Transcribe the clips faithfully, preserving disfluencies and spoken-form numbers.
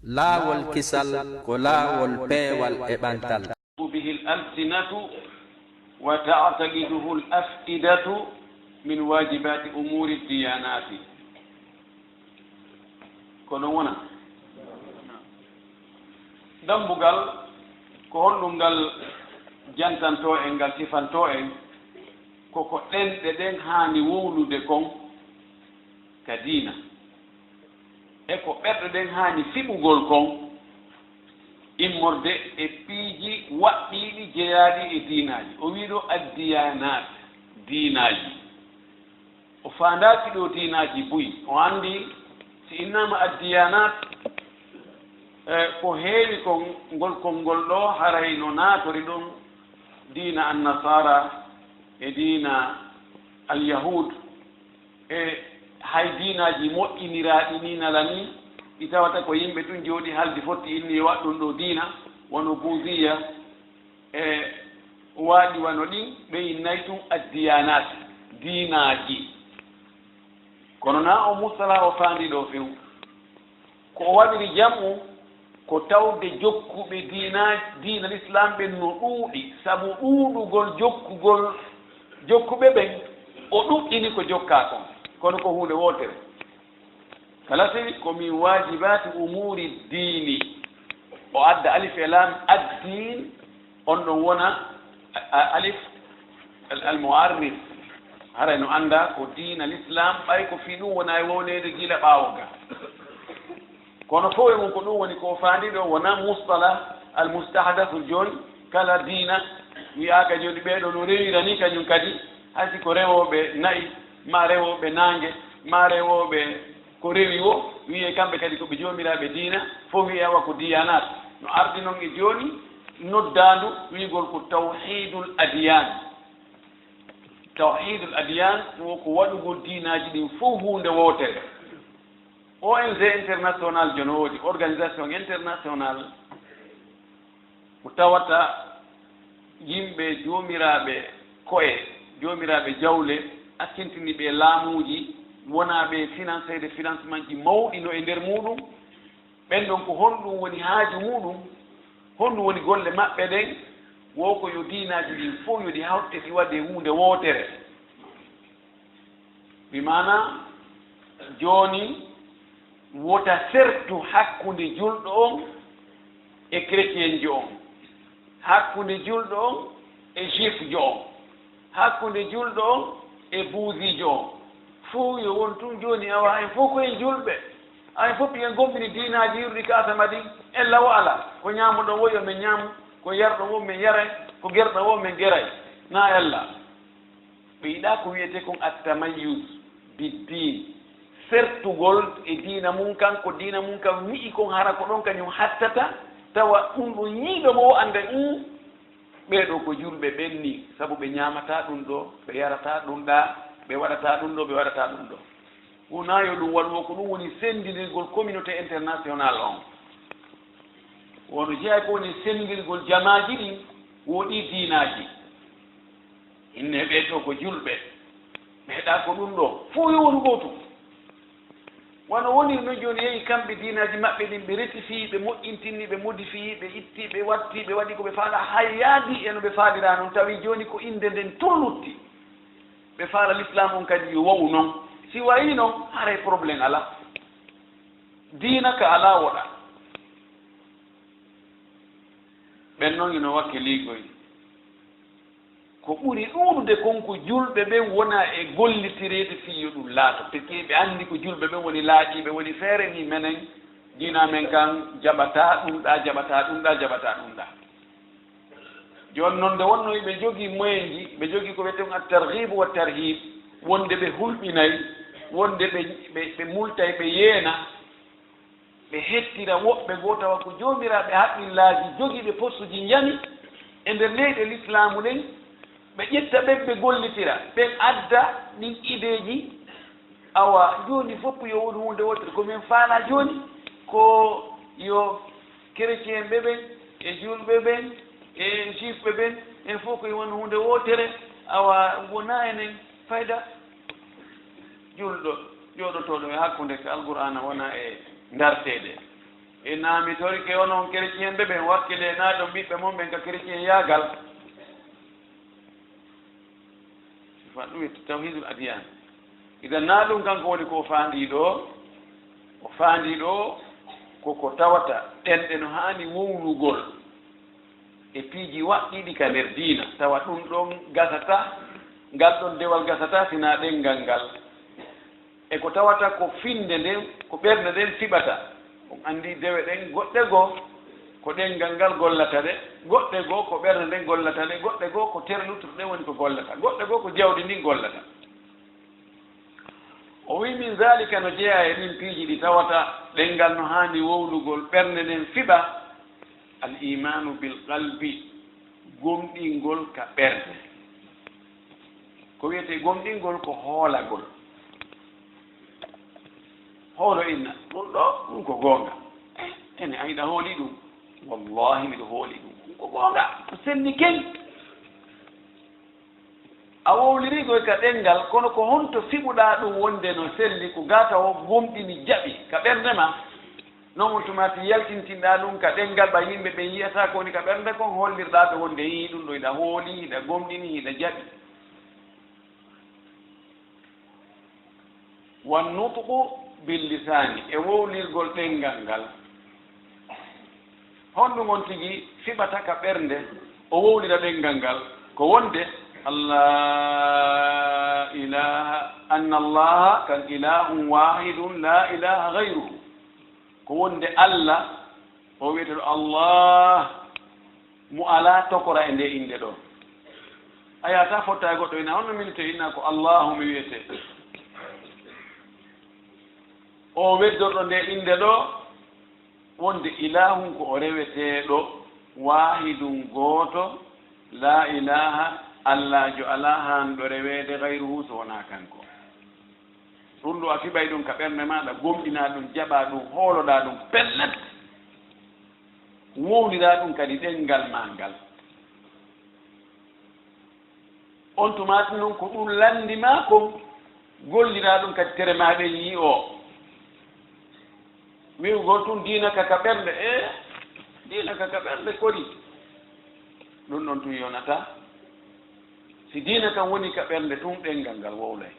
Laawol kisal ko laawol peewal e ɓantal. به الألسنة وتعتقده الأفئدة من واجبات أمور الديانات. Ko ɗum wona dambugal. Ko honɗum ngal jantantoo en, ngal sifantoo en? Ko ko ɗenɗe ɗen haani wowlude kon ka diina, e ko ɓerɗe ɗen haani fiɓugol kon immorde e piiji waɗɗiiɗi jeyaaɗi e diinaaji. O wii ɗoo addiyaanaat, diinaaji. O faandaaki ɗoo diinaaji buy. O anndi si innaama addiyaanaat, e, ko heewi kon, ngol konngol ɗoo haray no naatori ɗon diina annasaara e diina alyahuud, e hay diinaaji moƴƴiniraaɗi nii nala nii, ɗi tawata ko yimɓe tun jooɗi haldi fotti inni yo waɗ ɗum ɗoo diina, wano buudiya, e waaɗi wano ɗin, ɓe innay tun addiyaanaat, diinaaji. Kono naa o mustalah o faandi ɗoo few. Ko o waɗiri jam'u ko tawde jokkuɓe diina, diina Lislaam ɓen no ɗuuɗi, sabu ɗuuɗugol jokkugol jokkuɓe ɓen, o ɗuɗɗini ko jokkaa kon, kono ko huunde wootere. Kala tawi ko min waajibaati umuuri diini, o adda alif e laam, addiin, on ɗon wona a, a, alif al, al muarrif. Haray no annda ko diina Lislaam, ɓay ko fii ɗum wona e wowleede gila ɓaawo ga. Kono fow e mum ko ɗum woni ko faandi ɗo, wona mustalah al mustahdasu jooni. Kala diina wiyaaka jooni ɓee ɗoo no rewira ni kañum kadi, hay si ko rewooɓe na'i, maa rewooɓe naange, maa rewooɓe ko rewi woo, wiyee kamɓe kadi ko ɓe joomiraaɓe diina, fow wiyee awa ko diyaanaat. No ardi non e jooni noddaandu wi'ugol ko tawhiidul adiyaan. Tawhiidul adiyaan wo ko waɗugol diinaaji ɗin fow huunde wootere. O N G international jooni woodi, organisation international, ko tawata yimɓe joomiraaɓe ko'e, joomiraaɓe jawle, accintini ɓe laamuuji, wonaa ɓe financeede financement ji mawɗi no e nder muuɗum. Ɓen ɗon ko honɗum woni haaju muuɗum? Honɗum woni golle maɓɓe ɗen? Wo ko yo diinaaji ɗin fow yo ɗi hawte ɗi waɗe huunde wootere. Bi maanaa jooni wota sertu hakkunde julɗo on e chrétienjo on, hakkunde julɗo on e juifjo on, hakkunde julɗo on e buuziijo on. Fow yo won tun jooni, awa, en fow ko en julɓe. En fow hiɗen gomɗini diinaaji iwruɗi ka asama ɗin. Ella wo alaa. Ko ñaamoɗon woo yo men ñaamu, ko yarɗon woo men yaray, ko gerɗon woo men geray. Naa ella. Ɓe yiɗaa ko wi'etee kon at-tamayyuz bid-din, sertugol e diina mun kan, ko diina mun kan wi'i kon hara ko ɗon kañum hattata, tawa ɗum ɗon ñiiɗo mo o annda ɗum, ɓee ɗoo ko julɓe ɓen ni, sabu ɓe ñaamataa ɗum ɗoo, ɓe yarataa ɗum ɗaa, ɓe waɗataa ɗum ɗoo, ɓe waɗataa ɗum ɗoo. Wonaa yo ɗum waɗu, wo ko ɗum woni senndindirgol communauté international on. Wono jeyaa ko woni senndindirgol jamaaji ɗin, wo ɗii diinaaji. Inne ɓee ɗoo ko julɓe, ɓee ɗaa ko ɗum ɗoo, fow yo wonu gootum. Wano woniri non jooni, yehi kamɓe diinaaji maɓɓe ɗin, ɓe rectifiyi, ɓe moƴƴintini, ɓe modifiyi, ɓe itti, ɓe watti, ɓe waɗi ko ɓe faalaa, hay yaadi e no ɓe faaliraa non, tawi jooni ko innde nden tun lutti. Ɓe faala Lislaam on kadi yo wa'u non. Si wa'ii non, haray problème alaa. Diina ka alaa woɗa. Ɓen non hino wakkilii koy. Ko ɓuri ɗuuɗude kon ko julɓe ɓen wona e gollitireede fii yo ɗum laato, teke ɓe anndi ko julɓe ɓen woni laaƴiiɓe, woni feere ni menen, diina men kan jaɓataa ɗum ɗaa, jaɓataa ɗum ɗaa, jaɓataa ɗum ɗaa. Jooni non, nde wonnoo ɓe jogii moyenji, ɓe jogii ko wi'etee at-targhib wa tarhib, wonde ɓe hulɓinay, wonde ɓe, ɓe, ɓe multay, ɓe yeena, ɓe hettira woɓɓe goo tawa ko joomiraaɓe haqqillaaji jogiiɓe postuji njani e nder leyɗe lislaamu ɗen, ɓe ƴetta ɓen ɓe gollitira, ɓen adda ɗin ideeji, awa jooni fof yo won huunde wootere. Ko min faalaa jooni ko yo kerecien ɓe ɓen e juulɓe ɓen e juif ɓe ɓen, en fof ko yo won huunde wootere, awa wonaa enen fayda. Juulɗo jooɗotooɗo e hakkunde ka Alqur'aana wona e ndarteede. E naamitorike onon kerecien ɓe ɓen, wakkilee naadon ɓiɓɓe mon ɓen ka kerecieyaagal. Sifa ɗum e tawhidul adiyan. Idan naa ɗum kanko woni ko o faandii ɗoo. O faandii ɗoo ko ko tawata ɗenɗe no haani wowlugol e piiji waɗɗiɗi ka nder diina, tawa ɗum ɗon gasata, ngal ɗon dewal gasata sinaa ɗenngal ngal. E ko tawata ko finnde nden, ko ɓernde nden fiɓata. On anndi dewe ɗen, goɗɗe goo ko ɗenngal ngal gollata ɗe, goɗɗe goo ko ɓernde nden gollata ɗe, goɗɗe goo ko terlutuɗe ɗen woni ko gollata, goɗɗe goo ko jawdi ndin gollata. O wi'i, min zalika, no jeyaa e ɗin piiji ɗi tawata ɗenngal no haani wowlugol, ɓernde nden fiɓa, al imanu bil qalbi, gomɗingol ka ɓernde. Ko wiyetee gomɗingol ko hoolagol. Hoolo inna, ɗum ɗoo, ɗum ko goonga. Eh, ene a hiɗa hooli ɗum? Wallahi miɗo hooli ɗum. Ɗum ko goonga. Ko selli ken. A wowlirii koy ka ɗenngal, kono ko honto siɓuɗaa ɗum wonde no selli, ko gata o gomɗini jaɓi ka ɓernde ma? Non on tuma ti yaltintinɗaa ɗum ka ɗenngal, ɓay yimɓe ɓen yi'ataa ko woni ka ɓernde kon, hollirɗaa ɓe wonde yii ɗum ɗo hiɗa hooli, hiɗa gomɗini, hiɗa jaɓi. Wan nutqu bil lisaani, e wowlirgol ɗenngal ngal. Honɗum on tigi fiɓata ka ɓernde, o wowlira ɗenngal ngal? Ko wonde, Allah ilaha, anna Allaha kan ilahun wahidun la ilaha gayruhu. Ko wonde Allah, o wiyeteeɗo Allah, mo alaa tokora e nde innde ɗoo. A yahataa fotta e goɗɗo, ina honno min to inna ko Allahu mi wiyetee. O weddorɗo nde innde ɗoo, wonde ilahun ko o reweteeɗo, wahidun gooto, la ilaha, Allaajo alaa haanɗo reweede gayruhu so wonaa kanko. Ɗum ɗo a fiɓay ɗum ka ɓernde maaɗa, gomɗinaa ɗum, jaɓaa ɗum, hooloɗaa ɗum pellet, wowliraa ɗum kadi ɗenngal maa ngal. On tumaati noon ko ɗum lanndi maa kon, golliraa ɗum kadi tere maa ɗen yii o. Wi'ugol tun diina ka ka ɓernde, e diina ka ka ɓernde kori. Ɗum ɗon tun yonataa. Si diina kan woni ka ɓernde tun, ɗenngal ngal wowlay.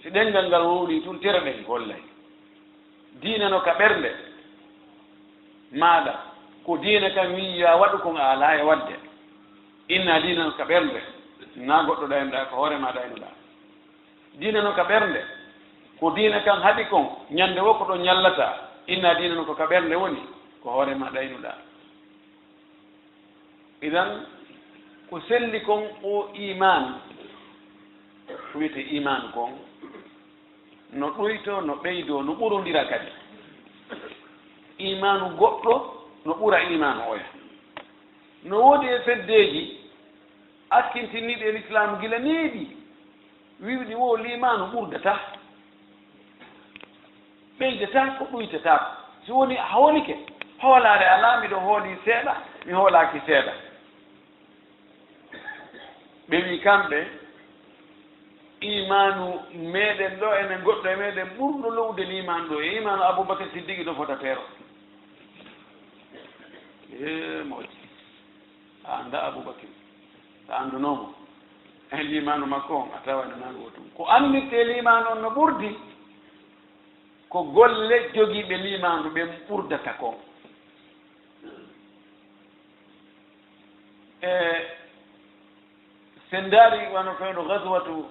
Si ɗenngal ngal wowlii tun, tere ɗen gollay. Diina no ka ɓernde maaɗa, ko diina kan wi'i yo a waɗu kon a alaa e waɗde. Inna diina no ka ɓernde, naa goɗɗo ɗaynuɗaa, ko hoore maa ɗaynuɗaa. Diina no ka ɓernde, ko diina kan haɗi kon, ñande woo ko ɗon ñallataa. Inna diina no ko ka ɓernde woni, ko hoore maa ɗaynuɗaa. Idan, ko selli kon o iman, ko wiyetee iman kon, no ɗuytoo, no ɓeydoo, no ɓurondira kadi. Imanu goɗɗo no ɓura imanu oya. No woodi e feddeeji akkintinniiɗi e Lislaam gila neeɓi, wi'uɗi wo liimaanu ɓurdata, ɓeydata ko ɗuytata. Si woni a hoolike, hoolaare alaa, miɗo hooli seeɗa, mi hoolaaki seeɗa. Ɓe wi kamɓe, iimaanu meɗen ɗo, enen goɗɗo e meɗen ɓurɗo lowde liimaanu ɗo, e iimaanu Abubakar Siddiqi ɗo fota teero. Ee, moƴƴi. A anndaa Abubakar. So a anndunoo mo, e liimaanu makko on, a tawani nango tun. Ko anndirtee liimaanu on no ɓurdi, ko golle jogiiɓe liimaanu ɓen ɓurdata kon. E, sen ndaari wano fewndo Gazwatu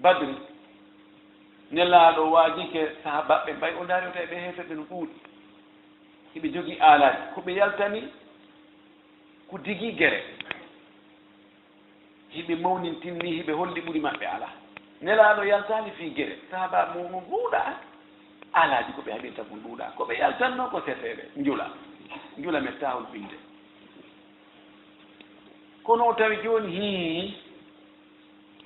Badri, Nelaaɗo waajike sahaabaaɓe, mbay o ndaari o tawi ɓe heeferɓe no ɗuuɗi. Hiɓe jogii aalaaji. Ko ɓe yaltani, ko digii gere. Hiɓe mawnintinni, hiɓe holli ɓuri maɓɓe alaa. Nelaaɗo yaltaali fii gere. Sahaabaaɓe mum ɗuuɗaa. Aalaaji ko ɓe haɓirta kon ɗuuɗaa. Ko ɓe yaltannoo ko seseeɓe. Njula. Njula mettaa hulɓinde. Kono o tawi jooni, hii,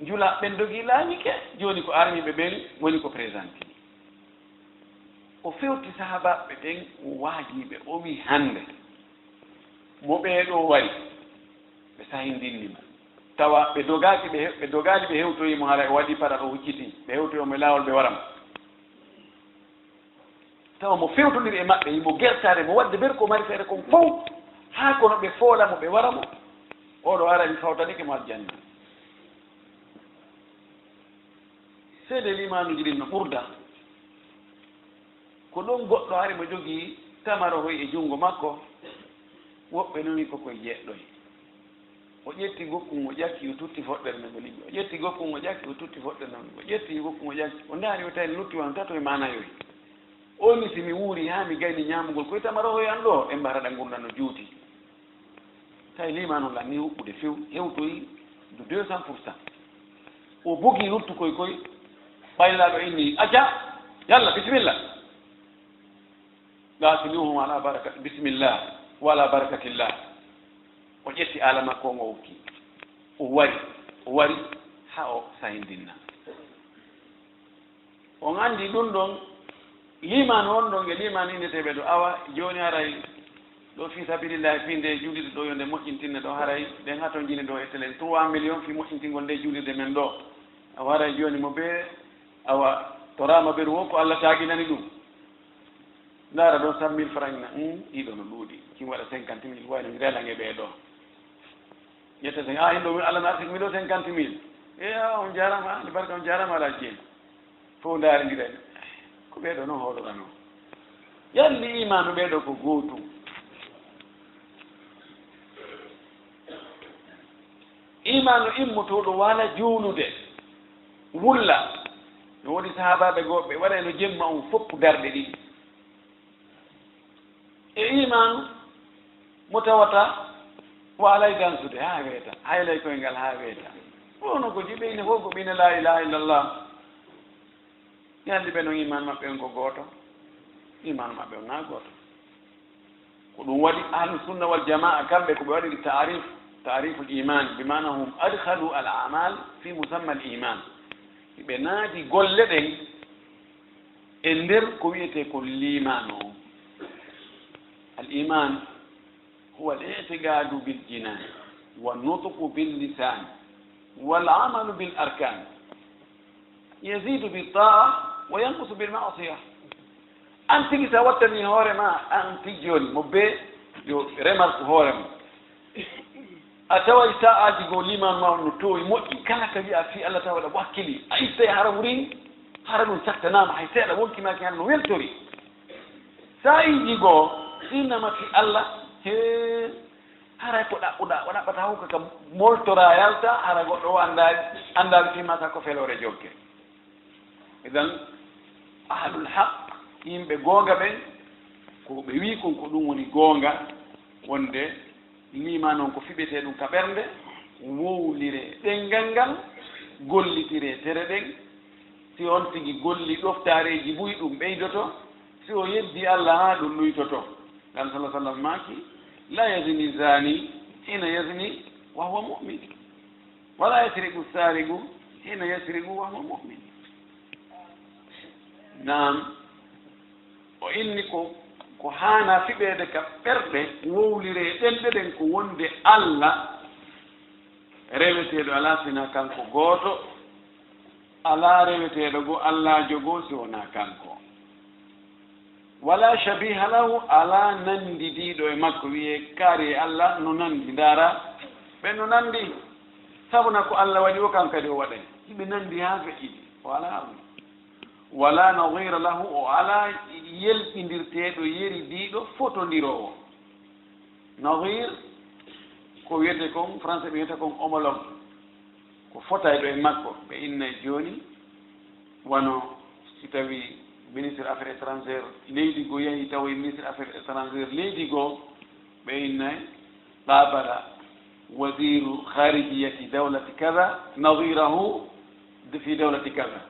njula ɓen dogii laañike. Jooni ko armiiɓe ɓen woni ko présenté. O fewti sahaabaaɓe ɓen, o waajii ɓe, o wi'i, hannde mo ɓee ɗoo wari, ɓe sahindinni mo. Tawa ɓe dogaaki, ɓe he-, ɓe dogaali, ɓe hewtoyi mo, haray o waɗi paɗa, o huccitii. Ɓe hewtoyi mo e laawol, ɓe wara mo. Tawa mo fewtondiri e maɓɓe, himo gertaade, mo waɗde ber ko mari feere kon fow, haa kono ɓe foola mo, ɓe wara mo, oɗo ara, mi fawtanike mo aljanna. Seede liimaanuuji ɗin no ɓurda. Ko ɗon goɗɗo hari mo jogii tamaro hoy e junngo makko, woɓɓe numi ko koye jeɗɗoy. O ƴetti gokkun, o ƴakki, o tutti foɗɗere nden, o liɓi. O ƴetti gokkun, o ƴakki, o tutti foɗɗere nden, o ƴetti gokkun, o ƴakki. O ndaari, o tawi no lutti wano tato e maanayoy. O ni, si mi wuuri haa mi gayni ñaamugol koye tamaro hoy an ɗoo, en mbaara ɗan ngurndan no juuti. Tawi liimaanu lan ni huɓɓude few, hewtoyi de deux cents pour cent. O bugi luttu koy koy, ɓay Nelaaɗo inni, "Acca, yalla, bisimilla." Gasuluhum ala baraka, bisimilla, wa ala barakatillah. O ƴetti aala makko on, o okki. O wari, o wari, haa o sayindinna. On anndi ɗun ɗon, liimaanu on ɗon e liimaanu inneteeɓe ɗo, awa, jooni haray ɗo fii sabilillahi, fii nde juulirde ɗo, yo nde moƴƴintinne ɗo, haray ɗen hatonjini ɗo e telen trois millions fii moƴƴintingol nde juulirde men ɗo. Awa, haray jooni mo bee, awa, toraama ɓeru wo ko Alla taaginani ɗun. Ndaara ɗon cent mille francs na, hum, ɗiɗo no ɗuuɗi. Kin waɗa cinquante mille, wayno mi relan e ɓee ɗo. Ƴetta sen, a, hino ɗo, Alla no arsiki mi ɗo cinquante mille. E, a, on jaaraama, Alla barka, on jaaraama, Alhaji Jeey. Fow ndaarindira en. Ko ɓee ɗo non hoolorano. Yalli iimaanu ɓee ɗo ko gootum. Iimaanu immotooɗo wala juulude, wulla. No woodi sahaabaaɓe goɗɓe, waɗayno jemma on fow darɗe ɗiɗi. E iimaanu mo tawata waalay dansude haa weeta, haylay koyngal haa weeta. Ɗoo no ko jiɓe ine fow ko ɓe ine laa ilaaha illallah. Yalli ɓe non iimaan maɓɓe on ko gooto? Iimaan maɓɓe on naa gooto. Ko ɗum waɗi Ahlu Sunna wal Jamaa, kamɓe ko ɓe waɗiri taarif, taariful iman, bi maana hum adkhalu al amal fi musamma al iman. Ɓe naati golle ɗen e nder ko wiyetee ko liimaan on. Al iman huwa al i'tiqadu bil jinan, wa nutqu bil lisan, wal amalu bil arkan. Yazidu bi ta'a wa yanqusu bil ma'siya. An tigi, sa wattani hoore ma, an tigi jooni, mo bee yo remarque hoore ma. A taway sa'aaji goo liimaanu ma on no toowi, moƴƴi, kala ka wi'a fii Alla tawa waɗa wakkili, a ittay hara wurin, hara ɗum sattanaama, hay seeɗa wonki maaki hara no weltori. Saa'iiji goo, si innama fii Alla, hee, haray ko ɗaɓɓuɗaa, o ɗaɓɓata hokka ka moltoraa yalta, hara goɗɗo o anndaali, anndaali fii maa ka ko feloore jogge. Idan, ahlul haq, yimɓe goonga ɓen, ko ɓe wi'i kon ko ɗum woni goonga, wonde liimaan on ko fiɓetee ɗum ka ɓernde, wowliree ɗenngal ngal, gollitiree tere ɗen. Si on tigi golli ɗoftaareeji buy, ɗum ɓeydoto. Si o yeddi Alla haa ɗum luytoto. Ngal sala sallam maaki, "La yazni zani hina yazni wa huwa mu'min. Wa la yasriqu sariqu hina yasriqu wa huwa mu'min." Naam, o inni ko, ko haana fiɓeede ka ɓerɗe, wowliree ɗenɗe ɗen ko wonde Alla reweteeɗo alaa sinaa kanko gooto, alaa reweteeɗo goo, Allaajo goo si wonaa kanko. Wala shabiha lahu, alaa nanndidiiɗo e makko, wiyee kaari e Alla no nanndi, ndaara ɓe no nanndi, sabuna ko Alla waɗi o, kanko kadi o waɗay. Hiɓe nanndi haa feƴƴi, o alaa ɗum. Wala nadira lahu, o alaa yelɓindirteeɗo, yeridiiɗo, fotondiroowo. Nadir ko wiyetee kon, français ɓe wiyata kon homologue. Ko fotayɗo e makko, ɓe innay jooni, wano si tawi ministre affaires étrangères leydi goo yahi tawoyi ministre affaires étrangères leydi goo, ɓe innay qabala waziru kharijiyati dawlati kaza nadirahu fi dawlati kaza.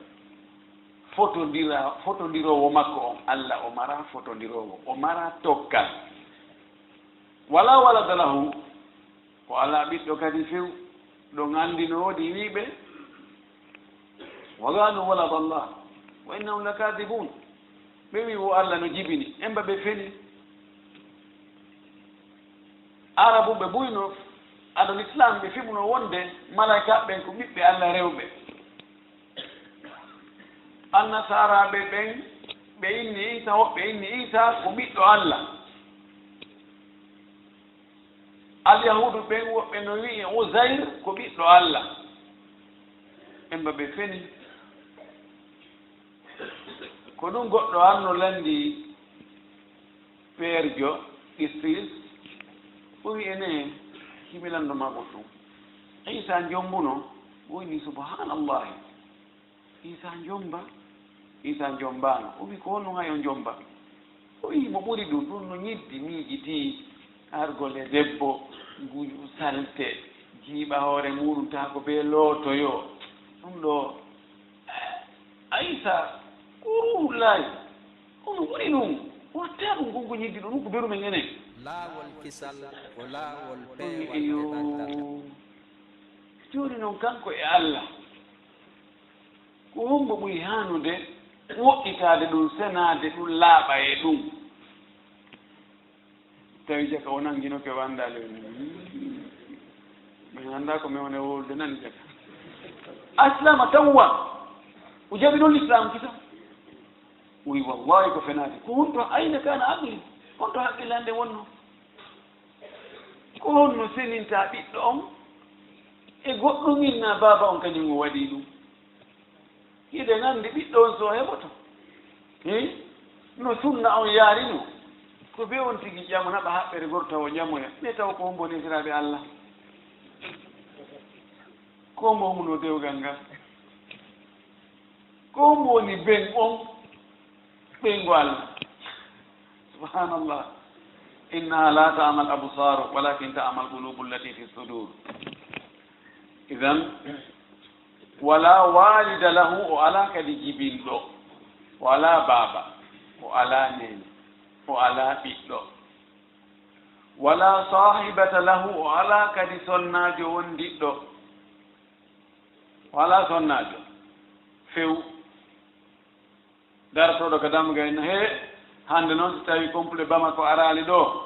Fotondira-, fotondiroowo makko on, Alla o maraa fotondiroowo, o maraa tokkal. Wala walada lahu, o alaa ɓiɗɗo kadi few. Ɗon anndi no woodi wi'ɓe, "Wa qalu walada Allah, wa innahum lakadibun." Ɓe wi'i wo Alla no jibini, emba ɓe feni. Arabuɓe buy no, ado l'islam ɓe fiɓuno wonde malaykaaɓe ɓen ko ɓiɓɓe Alla rewɓe. Annasaraaɓe ɓen, Ɓe inni Iisa, woɓɓe inni Iisa ko ɓiɗɗo Alla. Alyahuudu ɓen, woɓɓe no wi'i Uzayr ko ɓiɗɗo Alla. Ɓen ba ɓe feni. Ko ɗum goɗɗo arno lanndi Peerjo, Qisqis, o wi'i, ene, himi lanndo ma goɗɗum. Iisa jommbuno, o inni, "Subhaanallahi." Iisa jommba, Iisa jommbaano. O wi'i, "Ko honno hay o jommba?" O wi'i, "Mo ɓuri ɗum, ɗum no ñiddi miijitii, argol e debbo, nguyu salte, jiiɓa hoore muuɗum, taa ko bee lootoyo. Ɗum ɗo, a Iisa, ko Ruuhullaahi, ko no ɓuri ɗum, watta ɗum, ko ngu ñiddi ɗum, ɗum ko beru men enen." Laawol kisal ko laawol peewal e ɗaŋgal. Jooni noon, kanko e Alla, ko hombo ɓuri haanude woɗɗitaade ɗum, senaade ɗum, laaɓa e ɗum? Tawi jaka o nanngino ke wanndaale, min anndaa ko min woni wowlude nani jaka. Aslama tawwa, o jaɓi ɗon lislaam kisa. O wi, "Wallahi ko fenaade, ko honto ayna kana aqli, honto haqqillande wonno?" Ko honno seninta ɓiɗɗo on e goɗɗum inna baaba on kañum o waɗi ɗum? Hiɗen anndi ɓiɗɗo on so o heɓoto. Hi? No sunna on yaarino, ko be on tigi ƴamo naɓa haɓɓere goro tawa o ƴamoya. Mais tawa ko on boni esiraaɓe Allah. Ko mo muno dewgal ngal. Ko mo woni ben on ɓeyngu Allah. Subhanallah. Innaha la ta'mal absar, walakin ta'mal qulubu allati fi sudur. Idan, wala walida lahu, o ala kadi jibinɗo, o ala baaba, o ala neene, o ala ɓiɗɗo. Wala sahibata lahu, o ala kadi sonnaajo wondiɗɗo, o ala sonnaajo few. Darotooɗo ka dammugal ina, "He, hannde noon so tawi complet Bamako araali ɗo,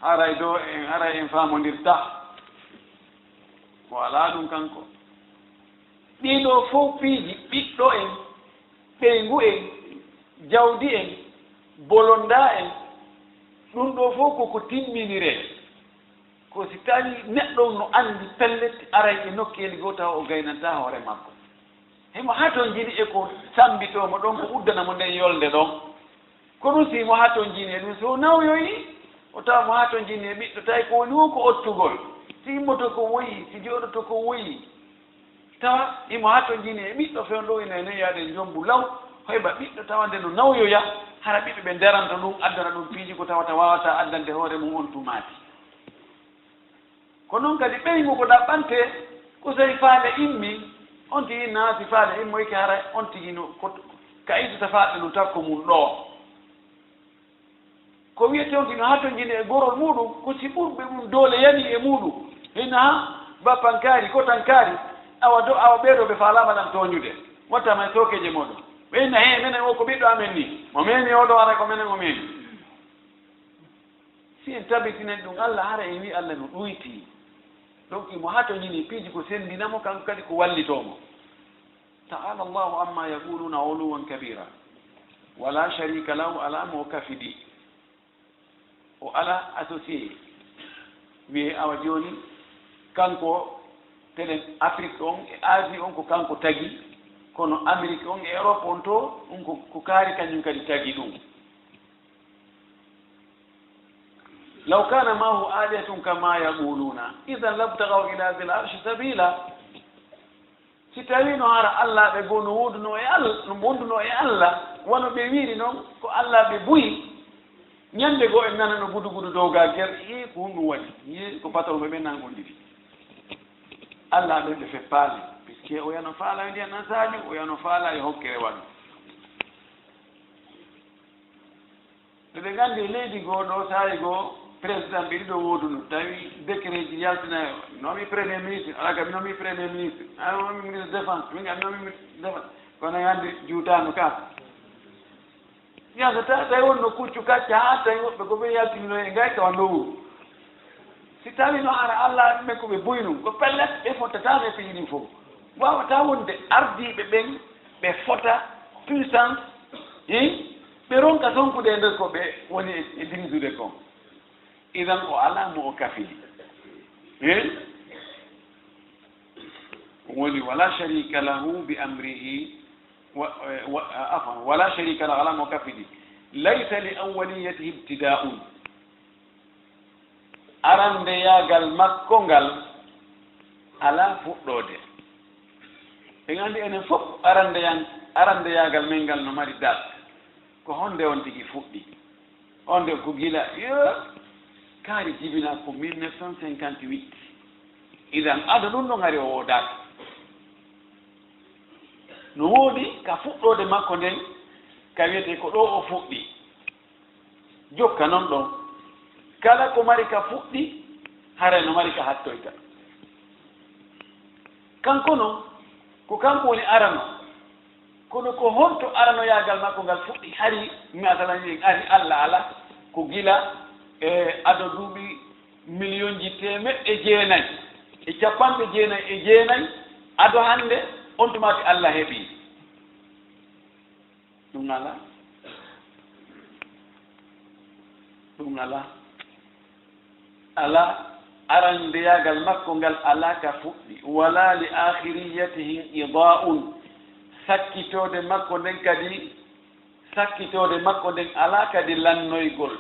haray ɗo en, haray en faamondirta." O alaa ɗum kanko. Ɗii ɗoo fof piiji, ɓiɗɗo en, ɓeyngu en, jawdi en, bolondaa en, ɗum ɗoo fof koko timminiree. Ko si tawii neɗɗo on no anndi pellet, aray e nokkeeli goo tawa o gaynantaa hoore makko. Himo hatonjini e ko sammbitoo mo ɗon, ko uddana mo nden yolnde ɗon. Ko ɗum si himo hatonjini e ɗum, so o nawyoyii, o tawa mo hatonjini e ɓiɗɗo, tawi ko woni woo ko ottugol. Si immoto ko woyi, si jooɗoto ko woyi. Tawa himo hatonjini e ɓiɗɗo fewndo ina e nen yaade njommbu law, hoyba ɓiɗɗo tawa nde no nawyoya, hara ɓiɓɓe ɓe ndaranto ɗum, addana ɗum piiji ko tawata waawataa addande hoore mum on tumaati. Ko noon kadi ɓeyngu ko ɗaɓɓantee, ko so faale immi, on tigi na si faale immoyke hara on tigi no ko, ka ittata faaɗde no takko mum ɗoo. Ko wiyetee on tigi no hatonjini e gorol muuɗum, ko si ɓurɓe mum doole yanii e muuɗum. Hino haa bappankaari, kotankaari, awa do, awa ɓee ɗoo ɓe faalaama ɗam tooñude. Watta may sookeeje mooɗon. Ɓe inna, "Hee, menen o ko ɓiɗɗo amen nii. Mo meemi o ɗoo, hara ko menen o meemi." Si en tabitinen ɗum Allah, hara en wi'i Allah no ɗuytii. Donc, himo hatonjini piiji ko senndina mo, kanko kadi ko wallitoo mo. Ta'ala Allahu amma yaquluna uluwan kabira. Wala sharika lahu, ala mo kafidi. O ala associé. Wiye awa jooni, kanko telen Afrique on e Asie on ko kanko tagi, kono Amérique on e Europe on to, ɗum ko, ko kaari kañum kadi tagi ɗum. Law kana maahu alihatun kama yaquluna, idan labtagaw ila dhil arshi sabila. Si tawii no hara allaaɓe goo no woodunoo e Allah, no wonduno e Allah, wano ɓe wiiri noon, ko allaaɓe buy, ñande goo en nana no gudu gudu dow gaa ger, ii, ko honɗum waɗi? Ii, ko patron ɓe ɓen nan gondiri. Allaaɓe ɓe feppaali, puisque o yano faala e ndiyan nan saaju, o yano faala e hokkere waɗu. Eɗen nganndi e leydi goo ɗoo, saa'i goo, président ɓe ɗiɗo wooduno, tawi décret ji yaltina, nomi premier ministre, ala kam nomi premier ministre, a nomi ministre défense, min kam nomi ministre défense, kono en anndi juutaano ka. Yaltata, tawi wonno kuccu kacca, haa tawi woɓɓe ko ɓe yaltinino e ngay tawa ndowu. Si tawi no hara Allah ɓe ko ɓe buy ɗum, ko pellet, ɓe fottata e piiji ɗin fof. Waawataa wonde ardiiɓe ɓen, ɓe fota puissance, hein? Ɓe ronka sonkude e nder ko ɓe woni e, e diŋsude kon. Idan o alaa mo o kafidi. Eh? Woni, "Wala sharika lahu bi amrihi." Wa, wa, afwan, "Wala sharika lahu", alaa mo o kafidi. "Laysa li awwaliyatihi ibtida'un." Arandeyaagal makko ngal alaa fuɗɗoode. En anndi enen fof arandeyan-, arandeyaagal men ngal no mari date. Ko honde on tigi fuɗɗi? Honde ko gila, yo, kaari jibina ko mille neuf cent cinquante-huit. Idan, ado ɗum ɗon hari o woodaaka. No woodi ka fuɗɗoode makko nden, ka wiyetee ko ɗo o fuɗɗi. Jokka non ɗon. Kala ko mari ka fuɗɗi, haray no mari ka hattoyta. Kanko non, ko kanko woni arano. Kono ko honto aranoyaagal makko ngal fuɗɗi? Hari, masalan, en ari Alla ala, ko gila e ado duuɓi miliyonji teemeɗɗe jeenayi e capanɗe jeenayi e jeenayi, ado hannde, on tumaati Alla heɓi. Ɗum alaa. Ɗum alaa. Alaa, arandeyaagal makko ngal alaa ka fuɗɗi. Wala li akhiriyatihi inqida'un. Sakkitoode makko nden kadi, sakkitoode makko nden alaa kadi lannoygol.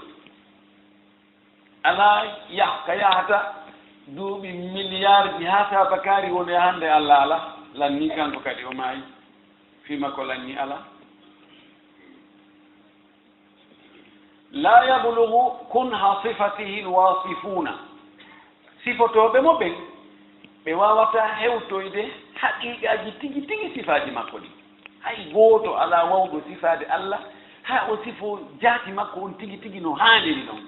Alaa yah-, ka yahata duuɓi miliyaarji haa saabakaari woni hannde Alla ala, lanni kanko kadi o maayi. Fii makko lanni alaa. La yablughu kunha sifatihi alwasifuna. Sifotooɓe mo ɓen, ɓe waawataa hewtoyde haqiiqaaji tigi tigi sifaaji makko ɗin. Hay gooto alaa waawɗo sifaade Alla, haa o sifoo jaati makko on tigi tigi no haaniri non.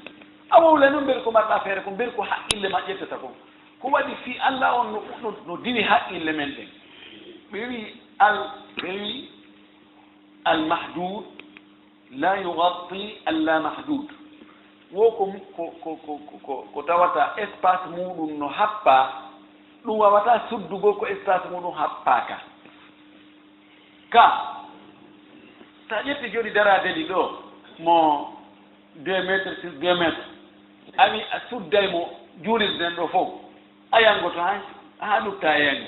A wowla non, mbel ko marɗa feere kon, mbel ko haqqille ma ƴettata kon. Ko waɗi fii Alla on no, no, no diwi haqqille men ɗen. Ɓe wi al, ɓe wi al mahdud la yughatti al la mahdud. Wo ko, ko, ko, ko, ko, ko, ko tawata espace muɗum no happa, ɗum wawata suddugol ko espace muɗum happaaka. Ka, sa ƴetti jooni daraade ɗi ɗo, mo deux mètres sur deux mètres, a wi a sudday mo juulirde nden ɗo fof, a yangoto haa, haa lutta e yango.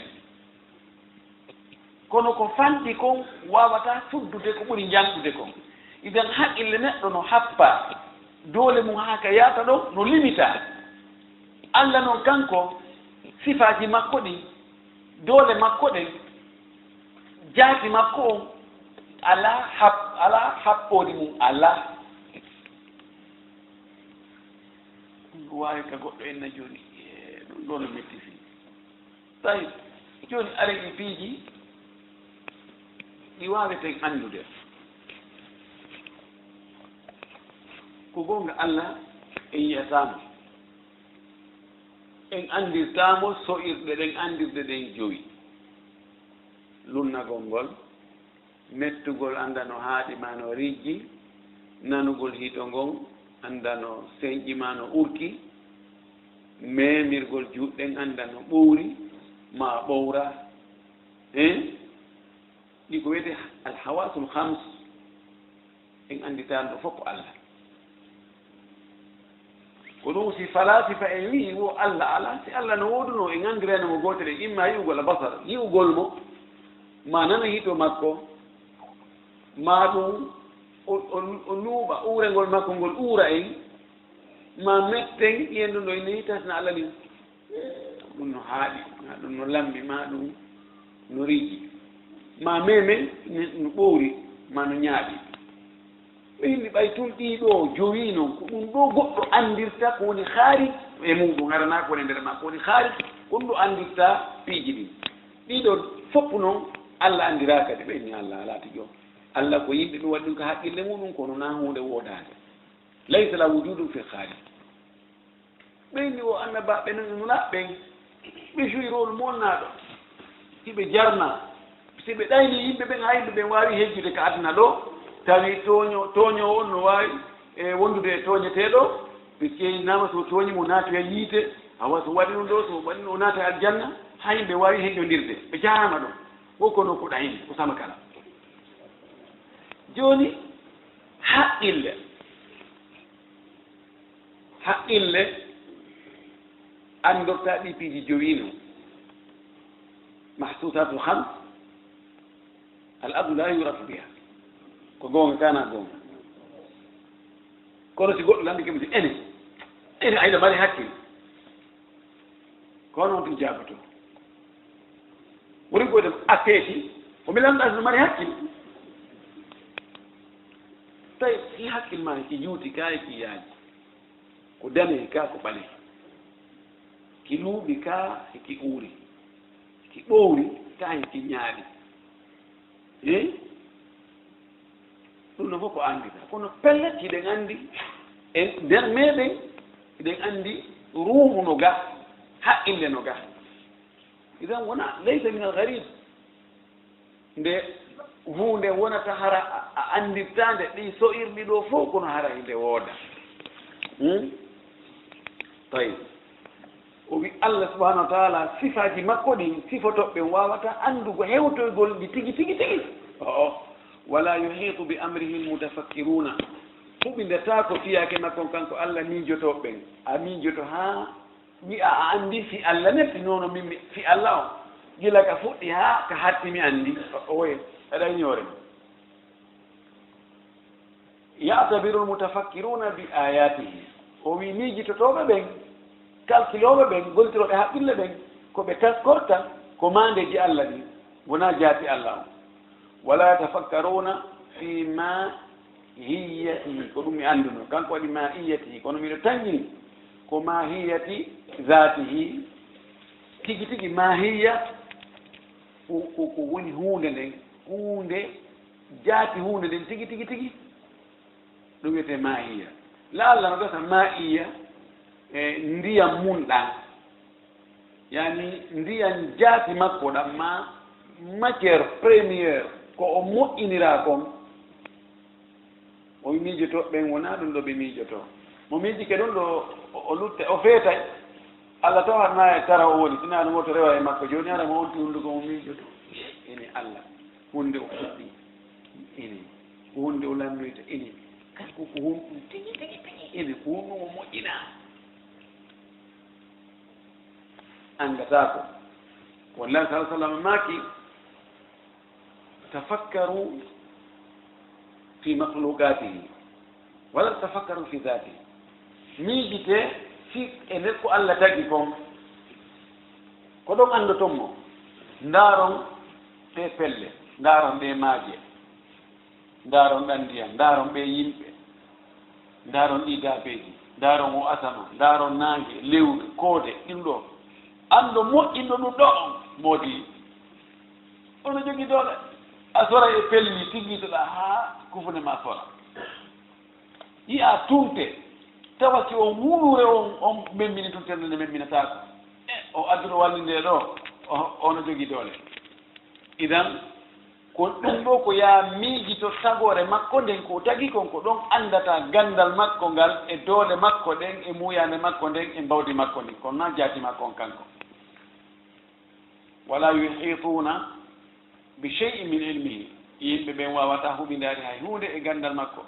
Kono ko fanɗi kon waawataa suddude ko ɓuri njanɗude kon. Idan haqqille neɗɗo no happa, doole mum haa ka yaata ɗon no limita. Alla non kanko, sifaaji makko ɗin, doole makko ɗen, jaati makko on, alaa hap-, alaa happoodi mum, alaa. Ɗum no waawi ka goɗɗo en na jooni, eh, ɗum ɗo no metti fii. Tawi, jooni ari ɗi piiji, ɗi waaweten anndude. Ko goonga Alla en yi'ataa mo. En anndirtaa mo so'irɗe ɗen anndirde ɗen jowi. Lunnagol ngol, mettugol annda no haaɗi ma no rijji, nanugol hito ngon annda no senƴi ma no urki, meemirgol juuɗe ɗen annda no ɓowri ma ɓowra. Hein? Ɗi ko wiyetee alhawasul hams. En annditaano ɗo fof ko Alla. Ko ɗum si falaasifa en wi'i wo Alla alaa, si Alla no woodunoo, en anndirayno mo gootel, en imma yi'ugol albasar, yi'ugol mo, ma nana hito makko, ma ɗum o, o, o luuɓa, uurengol makko ngol uura en, ma metten, ƴiyen ɗum ɗo, ene hitasna Alla ni. Ɗum no haaɗi, ma ɗum no lambi, ma ɗum no riigi, ma memen no ɓowri, ma no ñaaɓi. Ɓe yimɓe ɓay tun ɗii ɗoo jowi non, ko ɗum ɗoo goɗɗo anndirta ko woni haari e muɗum, haranaa ko woni nder ma, ko woni haari, ko ɗum ɗoo anndirta piiji ɗin. Ɗii ɗoo fof non, Alla anndiraaka de, ɓe inni Alla alaa tigi on. Alla ko yimɓe ɗum waɗi ɗum ka haqqille muɗum, kono naa huunde woodaande. Laysa lahu wujudun fil kharij. Ɓen ni o annabaaɓe ɓen e nulaaɓe ɓen, ɓe joyi rôle moolnaaɗo, hiɓe jarna. Si ɓe ɗayni yimɓe ɓen, haa yimɓe ɓen waawi hejjude ka aduna ɗo, tawi tooño-, tooñoowo on no waawi, e, wondude e tooñeteeɗo, ɓe ceynaama, so tooñi mo naatoya yiite, awa so waɗi ɗum ɗo, so waɗi ɗum o naata aljanna, haa yimɓe waawi hejjondirde. Ɓe jaaraama ɗon. Wo kono ko ɗayni, ko sama kala. Jooni, Haqqille, haqqille anndorta ɗi piiji jowi no, mahsusatul khams, al aqlu la yurafu biha. Ko goonga kana goonga. Kono si goɗɗo lanndike mo, ene, ene ayla mari hakkil. Ko noon tun jaaboto. Woni ko dem a feeti, ko mi lanɗa no mari hakkil. Tawi si hakkil ma ki juuti ka e ki yaaji. Ko dane ka ko ɓale. Ki luuɓi ka e ki uuri. Ki ɓowri ka e ki ñaaɗi. Eh? Ɗum no fof ko anndita. Kono pellet hiɗen anndi, en nder meɗen, hiɗen anndi ruuhu no ga, haqqille no ga. Idan wona, laysa min al gharib. Nde huunde wonata hara a, a anndirtaande ɗi so'irɗi ɗo fof, kono hara hinde wooda. Hmm? Tawi. O wi Allah subhanahu wa ta'ala, sifaaji makko ɗin, sifotoɓe ɓen waawata anndugo hewtoygol ɗi tigi, tigi, tigi. O'o. Wala yuhitu bi amrihi al mutafakkiruna. Huɓindata ko fiyaake makko kanko Allah miijotooɓe ɓen. A miijoto haa wi'a a anndi fi Allah ne, fi nono min mi, fi Allah o. Gila ka fuɗɗi haa ka hatti mi anndi. O, oye, aɗa ignorer. Ya'tabiru al-mutafakkiruna bi ayatihi. O wi miijitotooɓe ɓen, kalkilooɓe ɓen, gollitirooɓe haqqille ɓen, ko ɓe taskorta ko maandeeji Allah ɗin, wonaa jaati Allah on. Wala yatafakkaruna fi mahiyatihi, ko ɗum mi annduno, kanko waɗi mahiyatihi, kono miɗo tanƴini ko mahiyati zatihi, tigi tigi mahiya, ko, ko, ko woni huunde nden, huunde jaati huunde nden tigi, tigi, tigi. Ɗum wiyetee maa'iya. Laalla no gasa maa'iya e ndiyam mum ɗan. Yani ndiyam jaati makko ɗan ma matière première ko o moƴƴiniraa kon. O miijotoo ɓen wonaa ɗum ɗo ɓe miijotoo. Mo miijike ɗum ɗo o, o lutte, o feetay. Allah taw haɗa e tara o woni, sinaa ɗum woto rewa e makko. Jooni hara mo wonti hunnduko mo miijotoo. Ene Allah. Huunde o fuɗɗi. Ene. Ko huunde o lannoyta. Ene. Kadi ko, ko honɗum tigi, tigi, tigi. Ene. Ko honɗum o moƴƴinaa. Anndataa ko. Ko Nulaaɗo sallallaahu alayhi wa sallam maaki, "Tafakkaru fi makhluqaatihi, wala tafakkaru fi zaatihi." Miijitee fii e nder ko Allah tagi kon. Ko ɗon anndoton mo. Ndaaron ɗee pelle, ndaaron ɗee maaje. Ndaaron ɗan ndiyam, ndaaron ɓee yimɓe, ndaaron ɗii daabeeji, ndaaron oo asama, ndaaron naange, lewru, koode, ɗum ɗoo. Anndo moƴƴinɗo ɗum ɗoo on, moodi. Ono jogii doole. A sora e pelli, tiggitoɗaa haa kufune maa sora. Yi'aa tunte, tawa si on wuunuure on, on memmini tunte nde, nde memminataako. E, o adduɗo wallinde ɗoo, o, ono jogii doole. Idan, ko ɗum ɗoo ko yaa miijito tagoore makko nden ko o tagi kon, ko ɗon anndata ganndal makko ngal e doole makko ɗen e muuyaande makko nden e mbawdi makko ndin. Kono naa jaati makko on kanko. Wala yuhituuna bi shay'in min ilmihi. Yimɓe ɓen waawataa huɓindaade hay huunde e ganndal makko.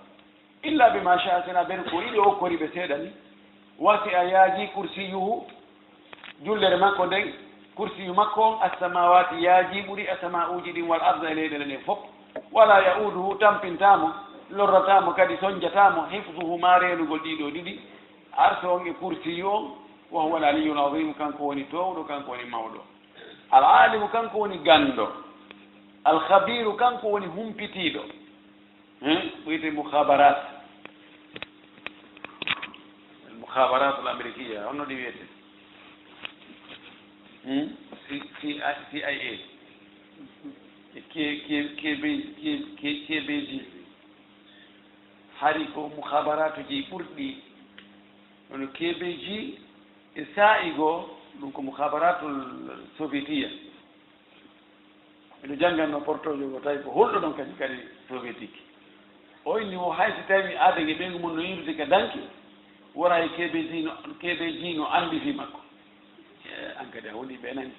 Illa bima sha'a, sinaa ɓen ko yiɗi o okkori ɓe seeɗa ni. Wasi'a, yaajii, kursiyuhu, jullere makko nden, kursiyu makko on, as-samawati, yaajii, ɓuri asama'uuji ɗin, wal arda, e leyɗeele ɗen fof. Wala ya'uduhu, tampintaa mo, lorrataa mo, kadi sonjataa mo, hifduhuma, reenugol ɗii ɗoo ɗiɗi, arsu on e kursiyu on, wa huwa al-aliyyul azim, kanko woni toowɗo, kanko woni mawɗo. Al-alimu, kanko woni ganndo. Al-khabiru, kanko woni humpitiiɗo. Hein? Ko wiyetee mukhabarat. Mukhabarat al-amrikiya, honno ɗi wiyetee? Hmm? C-, C I A. E K-, K-, K B, K-, K-, K B G. Hari ko mukhabaratuji ɓurɗi. Kono K B G e saa'i goo, ɗum ko mukhabaratul sovietiya. Miɗo jannganno portojo goo, tawi ko hulɗo ɗon kadi, kadi sovietique. O inni o hay si tawi aadee e ɓeyngu mum no yiidude ka danki, wora e K B G no, K B G no anndi fii makko. Eh, an kadi a woni ɓe nani.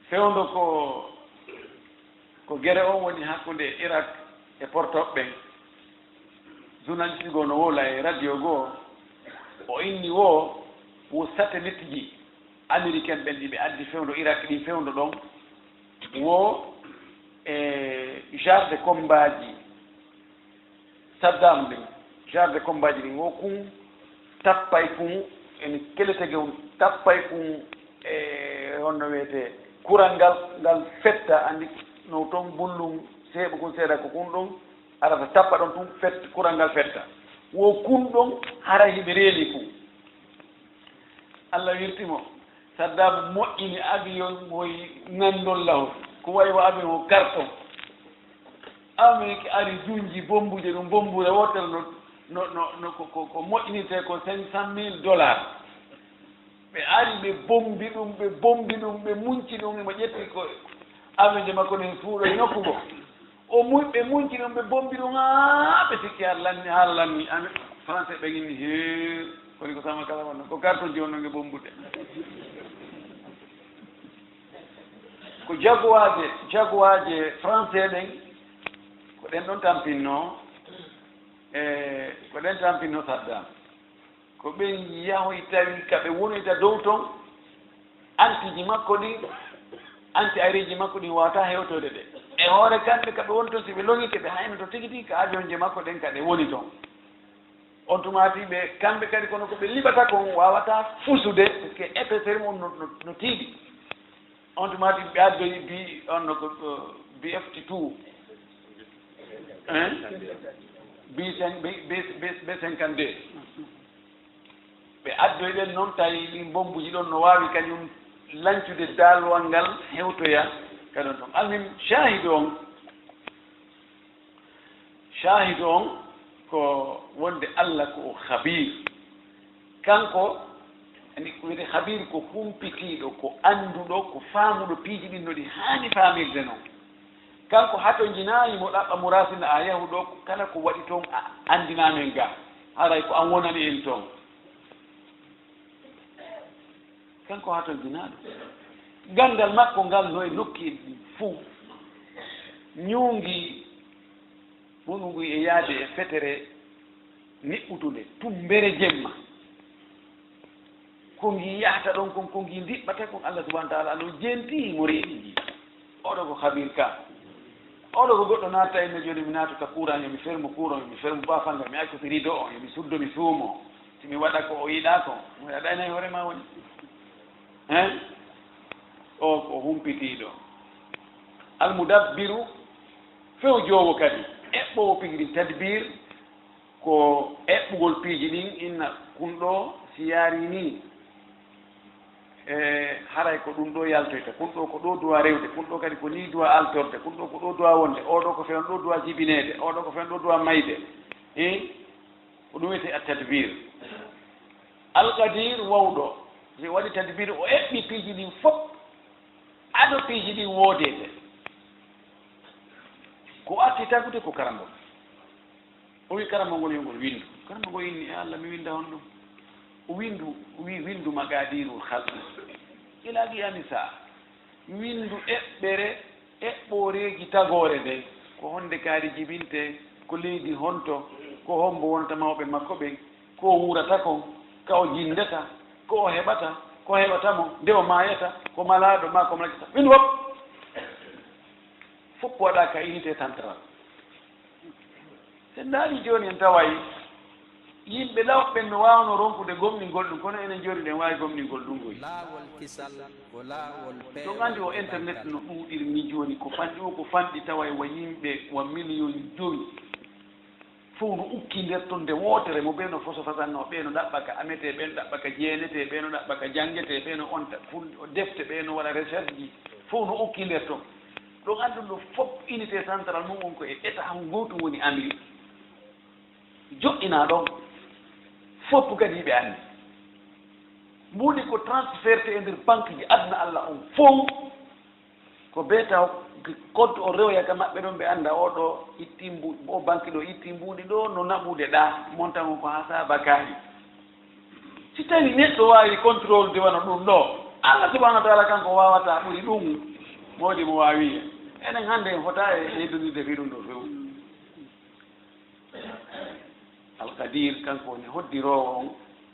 Fewndo ko, ko gere on woni hakkunde Irak e portoɓe ɓen. Journaliste goo no wowla e radio goo, o inni woo, wo satellite ji américain ɓen ɗi ɓe addi fewndo Irak ɗin fewndo ɗon, wo e genre de combat ji Saddam ɗin, genre de combat ji ɗin, wo kun tappay kun, ene keletege on tappay kun, e honno wiyetee, kural ngal, ngal fetta, anndi no ton bullum seeɓu kun seeɗa ko kun ɗon, arata tappa ɗon tun, fet-, kural ngal fetta. Wo kun ɗon, haray hiɓe reeni kun. Alla wirti mo. Saddam moƴƴini avion moy nandol lahol. Ko wayi wa avion o carton. Amérique ari junji bombuuje ɗum, bombuure wootere no, no, no, no ko, ko, ko moƴƴinirtee ko cinq cent mille dollars. Ɓe ari ɓe bombi ɗum, ɓe bombi ɗum, ɓe munci ɗum, emo ƴetti ko avion je makko ɗen suuɗo e nokku goo. O mu-, ɓe munci ɗum, ɓe bombi ɗum, haa ɓe sikki haa lanni, haa lanni. Ami-, Français ɓen inni, "Hee, koni ko sama kala wonno, ko carton ji wonno nge bombude." Ko jaguwaaje, jaguwaaje Français ɗen, ko ɗen ɗon tampinno, e ko ɗen tampinno Saddam. Ko ɓen yahoy tawi ka ɓe wonoyta dow ton, anti ji makko ɗin, anti aérien ji makko ɗin waawataa hewtoyde ɓe. E hoore kamɓe ka ɓe woni ton, si ɓe longike, ɓe haynoto tigi tigi ka avion ji makko ɗen ka ɗe woni ton. On tuma ti ɓe, kamɓe kadi, kono ko ɓe liɓata kon waawataa fusude, parce que épaisseur mum no, no, no tiiɗi. On tuma ti ɓe addoyi bi, on no ko, ko B fifty-two. Hein? B cinq, B, B, B, B cinquante-deux. Ɓe addoyi ɗen non, tawi ɗin bombuji ɗon no waawi kañum lancude daalowal ngal hewtoya ka ɗon ton. Almin, shaahidu on, shaahidu on ko wonde Allah ko o khabiir. Kanko, ani ko wiyetee khabiir, ko humpitiiɗo, ko annduɗo, ko faamuɗo piiji ɗin no ɗi haani faamirde non. Kanko hatonjinaali mo ɗaɓɓa mo raasina a yahu ɗo, kala ko waɗi ton a anndinaa men ga. Haray ko an wonani en ton. Kanko hatonjinaaɗo. Ganndal makko ngal no e nokki en ɗin fow. Ñuungi wonu ngu e yaade e fetere niɓɓutunde, tummbere jemma. Ko ngi yahata ɗon kon, ko ngi ndiɓɓata kon, Allah subhanahu wa ta'ala no jentii mo reeni ngi. Oɗo ko khabiir ka. Oɗo ko goɗɗo naata inne jooni, mi naatu ka courant, yo mi fermu courant, yo mi fermu bafanga, mi accu rideau on, yo mi suddo, mi suumo. Si mi waɗa ko o yiɗaa kon, mo aɗa ɗayna e hoore ma woni. Hein? O ko humpitiiɗo. Almudabbiru, fewjoowo kadi, eɓɓoowo piiji ɗin, tadbiir, ko eɓɓugol piiji ɗin, inna kun ɗoo si yaarii nii, e haray ko ɗun ɗoo yaltoyta, kun ɗoo ko ɗoo duwaa rewde, kun ɗoo kadi ko nii duwaa altorde, kun ɗoo ko ɗoo duwaa wonde, oo ɗoo ko fewndo ɗoo duwaa jibineede, oo ɗoo ko fewndo ɗoo duwaa mayde. Hein? Ko ɗum wiyetee at-tadbir. Al-Qadir, wawɗo. Si waɗi tadbir, o eɓɓi piiji ɗin fof, ado piiji ɗin woodeede. Ko arti tagude ko karambo. O wi karambo ngol yo ngol winndu. Karambo ngol inni, "E Allah, mi winnda honɗum?" O winndu, o wi, "Winndu maqadirul khalqi ila qiyami saa." Winndu eɓɓere, eɓɓooreeji tagoore nden. Ko honde kaari jibintee, ko leydi honto, ko hombo wonata mawɓe makko ɓen, ko o wuurata kon, ka o jinndata, ko o heɓata, ko heɓata mo, nde o maayata, ko malaaɗo maa ko malakata. Winndu fof, fof waɗaa ka unité centrale. Sen ndaari jooni en taway yimɓe law ɓen no waawno ronkude gomɗingol ɗum, kono enen jooni ɗen waawi gomɗingol ɗum koy. Laawol kisal ko laawol peewal. Ɗum anndi o internet no ɗuuɗiri ni jooni, ko fanɗi o, ko fanɗi taway wa yimɓe wa miliyon jowi. Fof no ukki nder ton nde wootere mo ɓe no foso fasanno, ɓe no ɗaɓɓa ka ametee, ɓe no ɗaɓɓa ka jeenetee, ɓe no ɗaɓɓa ka janngetee, ɓe no onta fun-, defte, ɓe no waɗa recherche ji. Fof no ukki nder ton. Ɗum anndun ɗo fof unité centrale mum on ko e état on gootum woni Amérique. Joɗɗinaa ɗon fof kadi hiɓe anndi. Mbuuɗi ko transferte e nder banque ji aduna Allah on fof. Ko bee taw code o rewoya ka maɓɓe ɗon ɓe annda o ɗo itti mbu-, o banque ɗo itti mbuuɗi ɗo no naɓude ɗa. Montant on ko haa saaba kaari. Si tawi neɗɗo waawi contrôle de wano ɗum ɗo, Allah subhanahu wa ta'ala kanko waawata ɓuri ɗum. Moodi mo waawi. Enen hannde en fota e heddondirde fii ɗum ɗo few. Al-Qadir, kanko woni hoddiroowo on.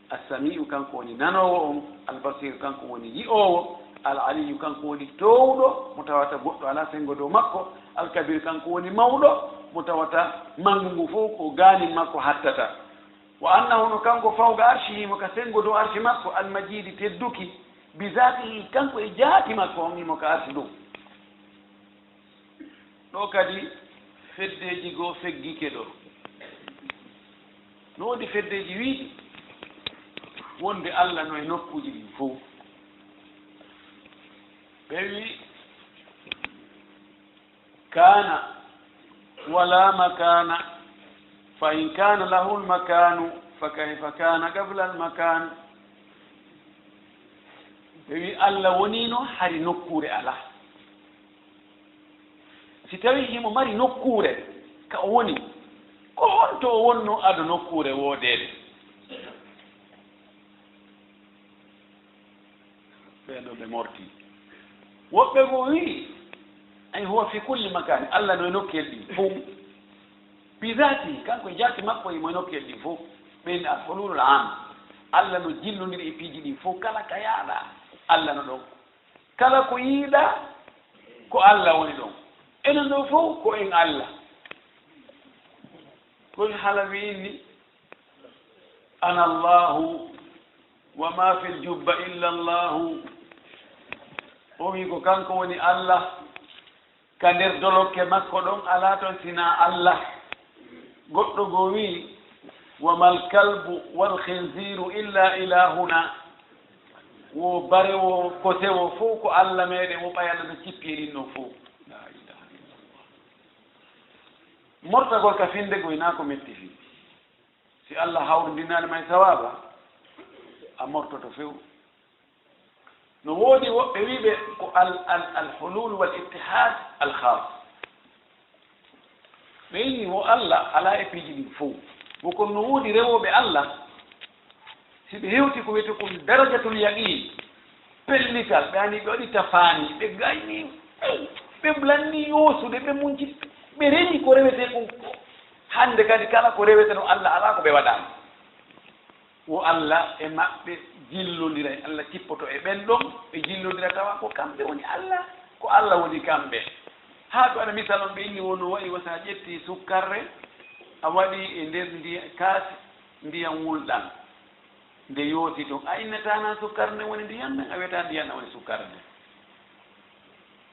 As-Sami'u, kanko woni nanoowo on. Al-Basir, kanko woni yi'oowo. Al-Aliyyu, kanko woni toowɗo, mo tawata goɗɗo alaa senngo dow makko. Al-Kabir, kanko woni mawɗo, mo tawata manngu ngu fof ko gaanin makko hattata. Wa annahu, no kanko fawqa arshihi, mo ka senngo dow arshi makko, al-Majidi, tedduki, bi zaatihi, kanko e jaati makko on, himo ka arshi dow. Ɗo kadi feddeeji goo feggike ɗo. No woodi feddeeji wiiɗi wonde Alla no e nokkuuji ɗin fow. Ɓe wi, kana wala makana, fa in kana lahu lmakanu, fa kayfa kana qabla lmakan. Ɓe wi Alla woniino hari nokkuure alaa. Si tawii himo mari nokkuure ka o woni, ko honto o wonnoo ado nokkuure woodeede? Ɓeen ɗoo ɓe mortii. Woɓɓe goo wi'i, ay huwa fi kulli makani, Alla no e nokkeeli ɗin fow. Bi zaati, kanko e jaati makko himo e nokkeeli ɗin fow. Ɓeen al hululul am, Alla no jillondiri e piiji ɗin fow, kala ka yaaɗaa, Alla no ɗon. Kala ko yiiɗaa, ko Alla woni ɗon. Enen ɗoo fow ko en Alla. Kono hala mi inni, ana Allahu, wa ma fil jubba illa Allahu. O wi ko kanko woni Alla, ka nder dolokke makko ɗon alaa ton sinaa Alla. Goɗɗo goo wi, wa mal kalbu wal khinziru illa ilahuna. Wo barewo, kosewo fow ko Alla meɗen, wo ɓay Alla no cippi e ɗin ɗon fow. La ilaha illallah. Mortagol ka finde goy naa ko metti fii. Si Alla hawrindinaali ma e sawaaba, a mortoto few. No woodi woɓɓe wi'ɓe ko al, al, al hulul wal ittihad al khas. Ɓe inni wo Alla alaa e piiji ɗin fow. Wo kon no woodi rewooɓe Alla, si ɓe hewti ko wiyetee kon darajatul yaqin, pellital, ɓe ani ɓe waɗi tafaani, ɓe gayni, ɓe lanni yoosude, ɓe munci, ɓe rewi ko rewetee kon. Hannde kadi kala ko rewetee no Alla alaa ko ɓe waɗaani. Wo Alla e maɓɓe jillondiray, Alla cippoto e ɓen ɗon, ɓe jillondira tawa ko kamɓe woni Alla, ko Alla woni kamɓe. Haa to aɗa misal on, ɓe inni wo no wa'i wa si a ƴetti sukkarre, a waɗi e nder ndiya-, kaasi ndiyan wulɗan, nde yooti ton, a innataa naa sukkar nden woni ndiyan nden, a wi'ataa ndiyan ɗan woni sukkar nden.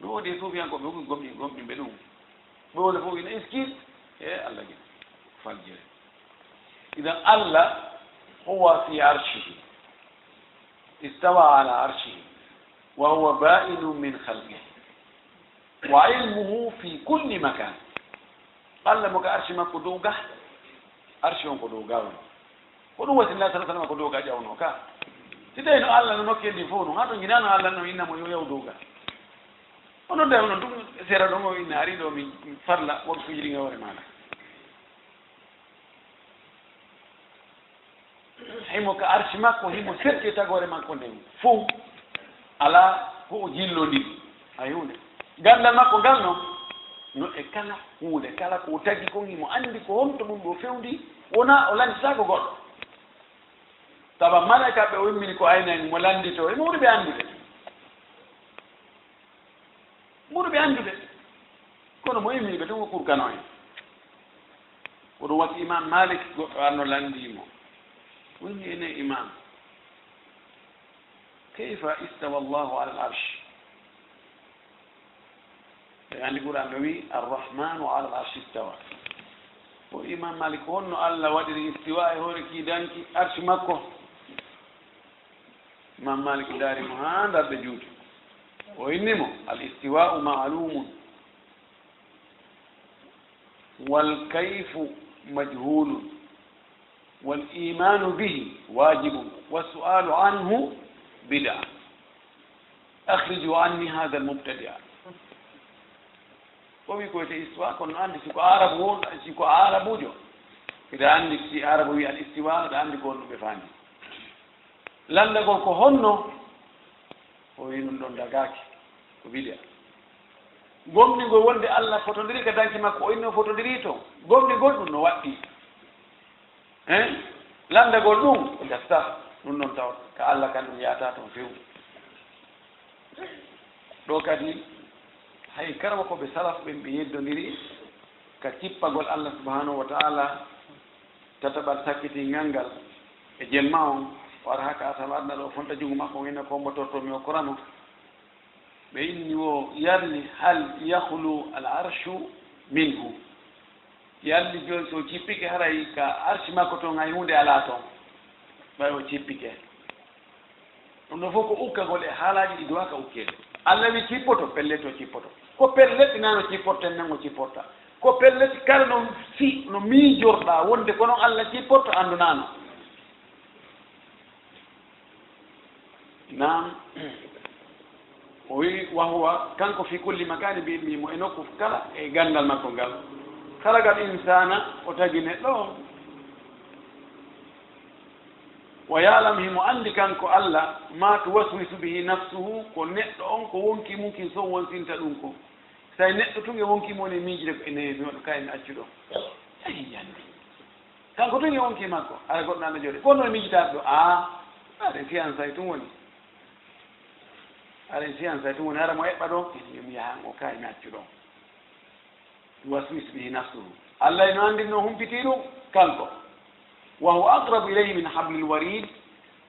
No woodi e suufiyankooɓe gomɗi-, gomɗinɓe ɗum. Ɓe wona fof ina iskir, e Alla gila faljere. Idan Alla huwa fi arshihi, istawa ala arshihi, wa huwa ba'inun min khalqihi, wa ilmuhu fi kulli makan. Alla mo ka arshi makko dow ga, arshi on ko dow ga woni. Ko ɗum waɗi Nulaaɗo sallallaahu alayhi wa sallam ko dow ga ƴawnoo ka. Si tawii no Alla no nokkeeli ɗin fof non, haa to njinaano Alla no inna mo yo yaw dow ga. O nodda on ɗum sera ɗon o inna ari ɗo mi farla waktuuji ɗin e hoore maaɗa. Himo ka arshi makko, himo serti e tagoore makko nden fow. Alaa ko o jillondiri. Hay huunde. Ganndal makko ngal non, no e kala huunde, kala ko o tagi kon, himo anndi ko honto ɗum ɗoo fewndi, wonaa o lannditaako goɗɗo. Saba malaykaaɓe o immini ko aynan mo lannditoo, himo ɓuri ɓe anndude. Ɓuri ɓe anndude. Kono mo immini ɓe tun ko kurkano en. Ko ɗum waɗi Imam Malik, goɗɗo arno lanndii mo. O inni, enen Imam, kayfa istawa Allahu ala al-arsh? Ɓe anndi Qur'an no wi'i, "Ar-Rahmanu ala al-arshi istawa." O Imam Malik, ko honno Alla waɗiri istiwa e hoore kiidanki arshi makko? Imam Malik daari mo haa darde juuti. O inni mo, "Al-istiwa'u ma'lumun, wal kayfu majhulun, wal imanu bihi wajibun, was su'alu anhu bid'a. Akhriju anni hadha al-mubtadi'a." O wi ko wiyetee istiwa, kono no anndi si ko Arabu won, si ko Arabuujo, hiɗa anndi si Arabu wi al-istiwa, hiɗa anndi ko honɗum ɓe faandi. Lanndagol ko honno? O wi ɗum ɗon dagaaki, ko bid'a. Gomɗingol wonde Alla fotondirii ka danki makko, o inni o fotondirii to. Gomɗingol ɗum no waɗɗii. Hein? Lanndagol ɗum, gasta, ɗum ɗon tawata. Ka Allah kan ɗum yaata toon few. Ɗo kadi, hay kala ko ɓe salaf ɓen ɓe yeddondiri ka cippagol Allah subhanahu wa ta'ala, tataɓal sakkitingal ngal e jemma on, o ara haka asama adna ɗo fonta junngo makko, ina ko mbo torto mi o korano. Ɓe inni wo yarli hal yakhlu al arshu minhu. Yarli jooni so jippike haray ka arshi makko toon hay huunde alaa toon. Ɓay o jippike. Ɗum ɗo fof ko ukkagol e haalaaji ɗi duwaa ka ukkeede. Allah wi cippoto, pellet o cippoto. Ko pellet nano cipporten nan o cipporta. Ko pellet kala no si, no miijorɗaa wonde ko noon Allah cipporto anndunaano. Naam. O wi, wa huwa, kanko fi kulli makani bi ilmi mo e nokku kala e ganndal makko ngal. Khalaqal insana, o tagi neɗɗo on. Wa ya'lam, himo anndi kanko Allah, ma tuwaswisu bihi nafsuhu, ko neɗɗo on, ko wonki mum kin son wonsinta ɗum ko. Say neɗɗo tun e wonki mum woni miijude ko ene mi waɗu kayen accu ɗo. Ayi yande. Kanko tun e wonki makko, ara goɗɗo ana jooɗi. Ko no miijitaade ɗo, a, aɗa fiyansay tun woni. Aɗa fiyansay tun woni, ara mo eɓɓa ɗo, yo mi yahan o kayen accu ɗo. Waswis bihi nafsuhu. Allah no anndi no humpitii ɗum, kanko. Wa huwa aqrabu ilayhi min hablil warid.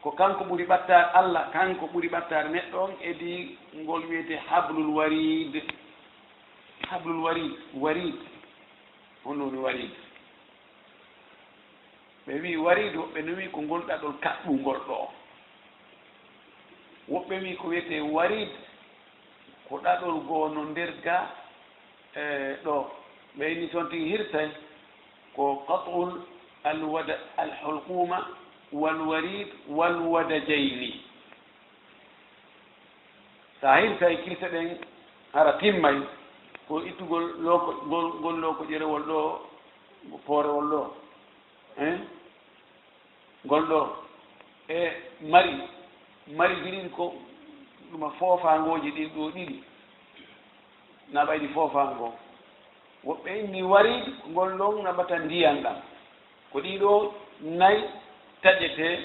Ko kanko ɓuri ɓattaade, Allah, kanko ɓuri ɓattaade neɗɗo on e di ngol wiyetee hablul warid. Hablul warid, warid. Honno woni warid? Ɓe wi'i warid, woɓɓe no wi'i ko ngol ɗaɗol kaɓɓungol ɗo. Woɓɓe wi'i ko wiyetee warid, ko ɗaɗol goo no nder ga, e, ɗo. Ɓe inni toon tigi hirsay, ko qat'ul alwada, alhulquma, walwarid, walwadajayni. So a hirsay kirse ɗen, hara timmay, ko ittugol looko, ngol, ngol looko ƴerewol ɗo, poorewol ɗo. Hein? Ngol ɗo. E mari, mari ɗin ko ɗuma foofangooji ɗin ɗo ɗiɗi. Na ɓaydi foofango. Woɓɓe inni warid, ngol ɗon naɓata ndiyan ɗan. Ko ɗii ɗoo nay taƴetee,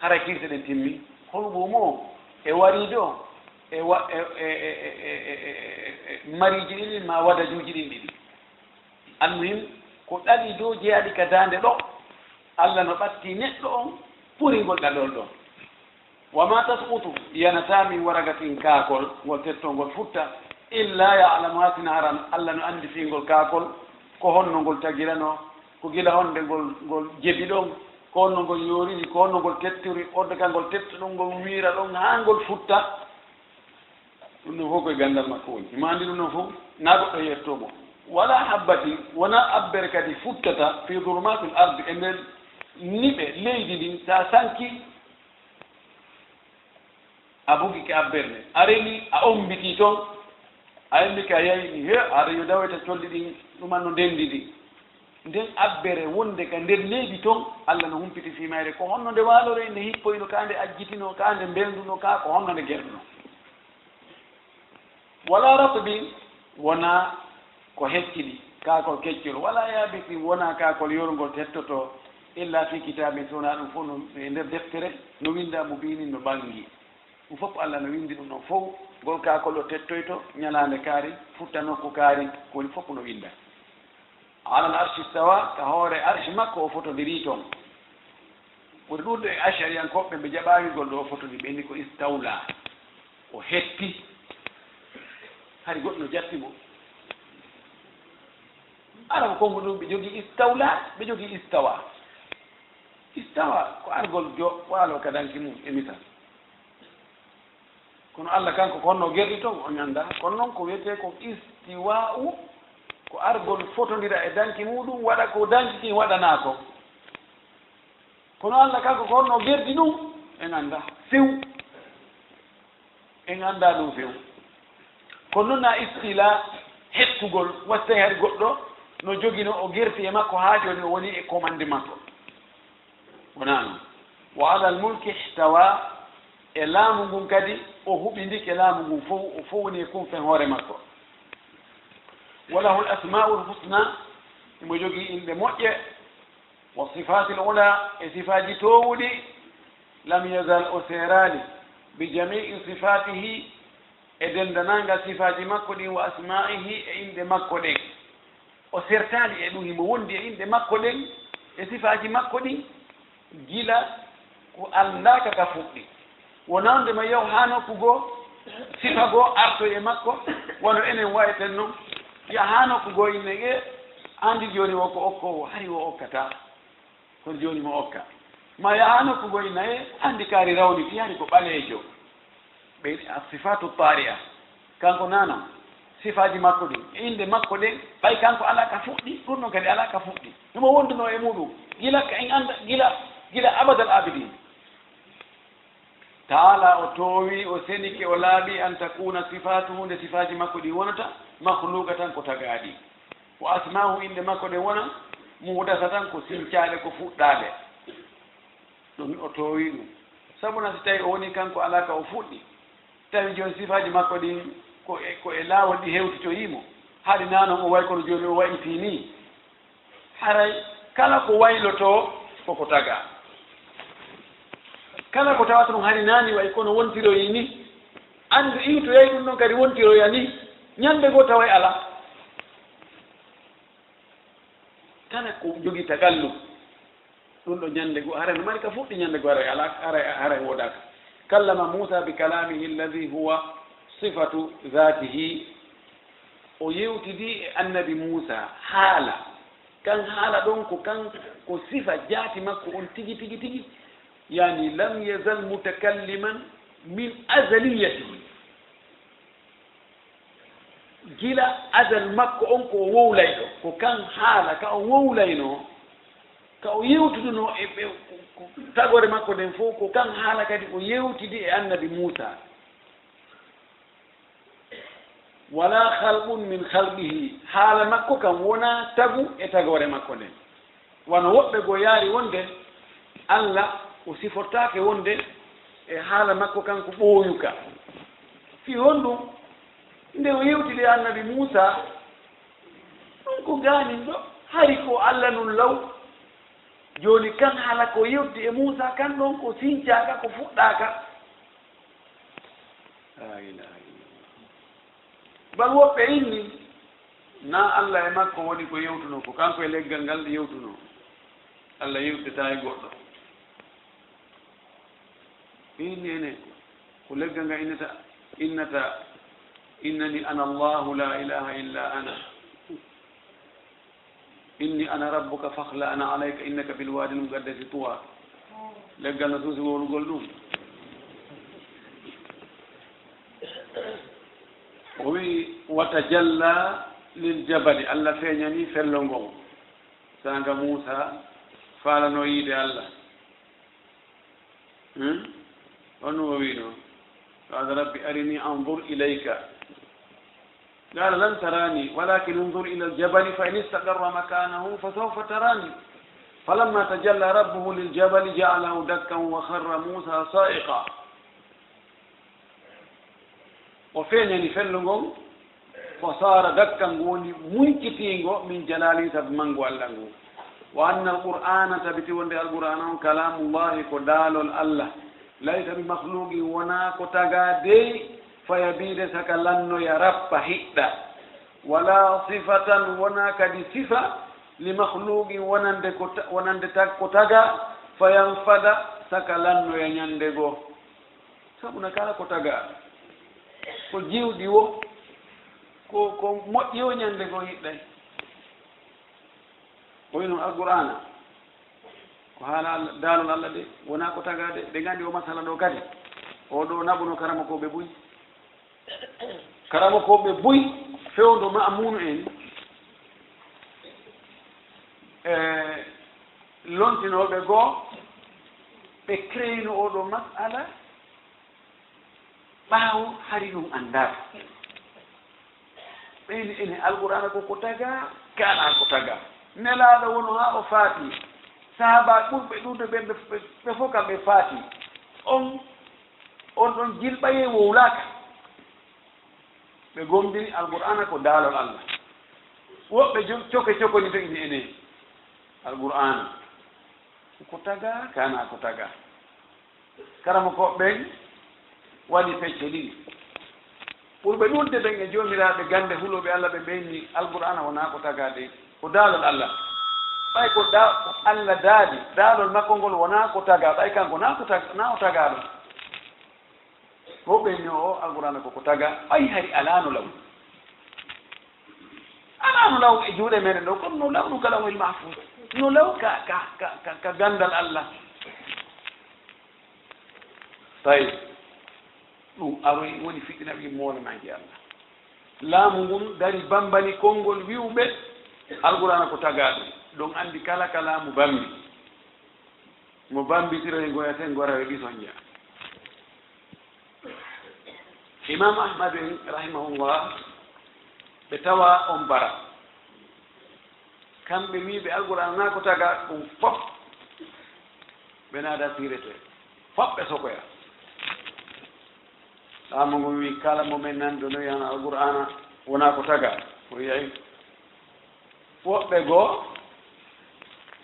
hara kirse ɗen timmi. Hono ɗum o, e wariido, e wa-, e, e, e mariiji ɗin, ma wadajuuji ɗin ɗiɗi. Almuhim, ko ɗaɗi dow jeyaaɗi ka daande ɗo, Allah no ɓatti neɗɗo on puringol ɗaɗol ɗon. Wa ma tasqutu, yanataa min waraqatin kaakol, ngol tettol ngol futta, illa ya'lamuha, sina haran Allah no anndi fii ngol kaakol, ko honno ngol tagiranoo, ko gila honde ngol, ngol jebi ɗon, ko honno ngol yooriri, ko honno ngol tettiri, odde ka ngol tetta ɗon, ngol wiira ɗon, haa ngol futta. Ɗum ɗon fof koye ganndal makko woni. Himo anndi ɗum ɗon fof, na goɗɗo yettoo mo. Wala habbatin, wona abbere kadi futtata, fi dhulumatil ardi, e nder niɓe leydi ndin, sa sanki, a bugike abbere nde, a reni, a ommbiti toon, a immike a yahi, he, aɗa yo dawoyta colli ɗin, ɗuman no ndenndi ɗin. Nden abbere wonde ka nder leydi toon, Allah no humpiti fii mayre. Ko honno nde waaloree, nde hippoyno, ka nde ajjitino, ka nde mbelnduno, ka ko honno nde gerduno. Wala ratbin, wonaa ko hecciɗi, kaakol keccol, wala yaabisin, wonaa kaakol yorngol tettotoo, illa fi kitaabin, so wonaa ɗum fof no e nder deftere, no winndaa, mubiinin, no ɓanngi. Ɗum fof Allah no winndi ɗum ɗon fof, ngol kaakol o tettoyto, ñalaande kaari, futta nokku kaari, ko woni fof no winndaa. Alal arshi stawa, ka hoore arshi makko o fotondirii toon. Ɓuri ɗuuɗde e Ashariyankooɓe ɓe jaɓaani ngol ɗo o fotondiri, ɓe inni ko istawla. O hetti. Hari goɗɗo no jatti mo. Arab konnguɗi ɗum ɓe jogii istawla, ɓe jogii istawa. Istawa ko argol jo-, waalo ka danki mum, e misal. Kono Allah kanko ko honno o gerdi toon, on anndaa. Kono noon ko wiyetee ko istiwa'u, ko argol fotondira e danki muuɗum, waɗa ko danki kin waɗanaa kon. Kono Allah kanko ko honno o gerdi ɗum, en anndaa few. En anndaa ɗum few. Kono noon na istila hettugol, waɗi tawi hari goɗɗo no joginoo o gerti e makko haa jooni o woni e komande makko. Wonaa noon. Wa alal mulki ihtawa, e laamu ngun kadi, o huɓindike laamu ngun fow, o fow woni e kun fen hoore makko. Wa lahul asmaul husna, himo jogii inɗe moƴƴe. والصفات العلى, e sifaaji toowuɗi, لم يزل, o seeraali, بجميع صفاته, e denndaangal sifaaji makko ɗin, وأسمائه, e inɗe makko ɗen. O sertaali e ɗum, himo wondi e inɗe makko ɗen, e sifaaji makko ɗin, gila ko anndaaka ka fuɗɗi. Wonaa wonde ma yaw haa nokku goo, sifa goo artoy e makko, wano enen wa'eten non. Ya haa nokku goo inne e, anndi jooni o ko okkoowo, hari o okkataa. Kono jooni mo okka. Ma ya haa nokku goo inne e, anndi kaari rawni, ti hari ko ɓaleejo. Ɓe a sifatu tari'a. Kanko nano, sifaaji makko ɗin, e innde makko ɗen, ɓay kanko alaa ka fuɗɗi, ɗum ɗon kadi alaa ka fuɗɗi. Himo wonduno e muɗum, gila ka en annda, gila, gila abadal abidin. Ta'ala, o toowi, o senike, o laaɓi, an takuna sifatuhu, nde sifaaji makko ɗin wonata, makhluqatan, ko tagaaɗi. Wa asma'uhu, innde makko ɗen wona, muhdasatan, ko sincaaɗe, ko fuɗɗaaɗe. Ɗum o toowi ɗum. Sabu na si tawi o woni kanko alaa ka o fuɗɗi, tawi jooni sifaaji makko ɗin ko e, ko e laawol ɗi hewtitoyii mo, haɗi naa non o wayi kono jooni o wayitii nii. Haray kala ko waylotoo koko tagaa. Kala ko tawata ɗum hari naa ni wayi kono wontiroyii nii, anndu iwtoyay ɗum ɗon kadi wontiroya nii, ñannde goo taway alaa. Kala ko jogii tagallum, ɗum ɗo ñannde goo, haray no mari ka fuɗɗi, ñannde goo haray alaa, haray, haray woodaaka. Kallama Muusa bi kalamihi alladhi huwa sifatu dhatihi. O yewtidi e annabi Muusa haala. Kan haala ɗon ko kan, ko sifa jaati makko on tigi, tigi, tigi. Yani, lam yazal mutakalliman min azaliyatihi. Gila azal makko on ko o wowlayɗo, ko kan haala ka o wowlaynoo, ka o yewtudunoo e ɓe, ko, ko tagore makko nden fof, ko kan haala kadi o yewtidi e annabi Muusa. Wala khalqun min khalqihi, haala makko kan wonaa tagu e tagore makko nden. Wano woɓɓe goo yaari wonde Alla o sifortaake wonde e haala makko kanko ɓooyuka. Fii honɗum? Nde o yewtidi e annabi Muusa, ɗum ko gaanin ɗo, hari ko Alla nun law. Jooni kan haala ko yewtidi e Muusa kan ɗon ko sincaaka, ko fuɗɗaaka. La ilaha illallah. Bal woɓɓe inni, naa Alla e makko woni ko yewtunoo, ko kanko e leggal ngal yewtunoo. Alla yewtidata e goɗɗo. Inni ene, ko leggal ngal innata, innata, innani ana Allahu la ilaha illa ana. Inni ana rabbuka fakhla' alayka innaka bil wadi al muqaddasi tuwa. Leggal no suusi wowlugol ɗum. O wi'i, "Wa tajalla lil jabali", Allah feeñani fello ngon. Saanga Muusa faalano yiide Allah. Hmm? Honno o wi'no? Qala, "Rabbi arini anzur ilayka." Qala, "Lan tarani, walakin unzur ila al-jabali fa in istaqarra makanahu fa sawfa tarani." Falamma tajalla rabbuhu lil jabali ja'alahu dakkan wa kharra Musa sa'iqa. O feeñani fello ngon, fa saara dakkan, ngu woni muñcitiingo, min jalaali, sabu manngu Allah ngu. Wa anna al-Qur'aana, tabiti wonde Al-Qur'aana on kalamullahi, ko daalol Allah. Laysa bi makhluqin, wonaa ko tagaa dey, faya biide saka lannoya rappa hiɗɗa. Wala sifatan, wonaa kadi sifa, li makhluqin, wonande ko ta-, wonande tag-, ko tagaa, fayanfada, saka lannoya ñande goo. Sabu na kala ko tagaa, ko jiwɗi wo, ko, ko moƴƴi wo, ñande goo hiɗɗay. O wi'i noon Alqur'aana, ko haala Allah, daalol Allah de, wonaa ko tagaa de. Ɓe nganndi o masala ɗo kadi, o ɗo naɓuno karamokooɓe buy. Karamokooɓe buy fewndo Ma'muunu en, e lontinooɓe goo, ɓe créé-no oo ɗoo masala. Ɓaawo hari ɗum anndaaka. Ɓeyni ene Alqur'aana ko ko tagaa, kaalaa ko tagaa. Nelaaɗo wono haa o faati. Sahaabaaɓe ɓurɓe ɗuuɗude ɓe, ɓe, ɓe, ɓe fof kam ɓe faati. On, on ɗon jilɓayee wowlaaka. Ɓe gommbini Alqur'aana ko daalol Allah. Woɓɓe jo-, coke cokoni to ine ene Alqur'aana. Ko tagaa, kanaa ko tagaa. Karamokooɓe ɓen waɗi pecce ɗiɗi. Ɓurɓe ɗuuɗude ɓen e joomiraaɓe gannde hulooɓe Alla ɓe, ɓe inni Alqur'aana wonaa ko tagaa de, ko daalol Alla. Ɓay ko da-, ko Alla daali, daalol makko ngol wonaa ko tagaa, ɓay kanko naa ko tag-, naa o tagaaɗo. Ko ɓe inni o Alqur'aana ko ko tagaa, ɓay hari alaano law. Alaano law e juuɗe meɗen ɗo, kono no law ɗum ka Lawhil Mahfuus. No law ka, ka, ka, ka, ka ganndal Alla. Tawi ɗum aroyi woni fitina ɓe moolanaaji Alla. Laamu ngun dari bambani konngol wi'uɓe Alqur'aana ko tagaaɗo. Ɗon anndi kala ka laamu bambi. Mo bambitiroy ngoya sen ngora ɓe ɓisonja. Imam Ahmad en, rahimahullah, ɓe tawa on bara. Kamɓe wiiɓe Alqur'aana naa ko tagaa ɗum fof, ɓe naada siirete. Fof ɓe sokoya. Laamu ngu wii kala mo men nanndo no yana Alqur'aana wonaa ko tagaa. O wi'ay, woɓɓe goo,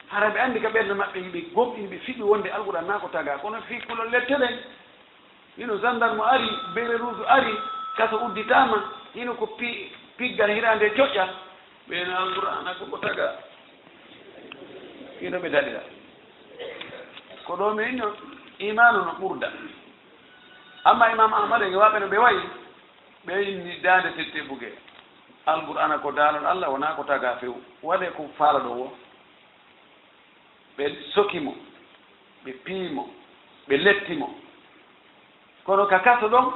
hara ɓe anndi ka ɓernde maɓɓe, hiɓe gomɗini, ɓe fiɓi wonde Alqur'aana naa ko tagaa. Kono fii kulol lette ɗen, hino gendarme ari, bere rouge ari, kaso udditaama, hino ko pi-, piggal hiraande coƴƴa, ɓe no Alqur'aana ko ko tagaa. Hino ɓe daɗira. Ko ɗo mi inni on, imaanu no ɓurda. Amma Imam Ahmad e waɓe no ɓe wayi, ɓe inni daande tette buge. Alqur'aana ko daalol Alla, wonaa ko tagaa few. Waɗee ko faalaɗo woo. Ɓe soki mo, ɓe piyi mo, ɓe letti mo. Kono ka kaso ɗon,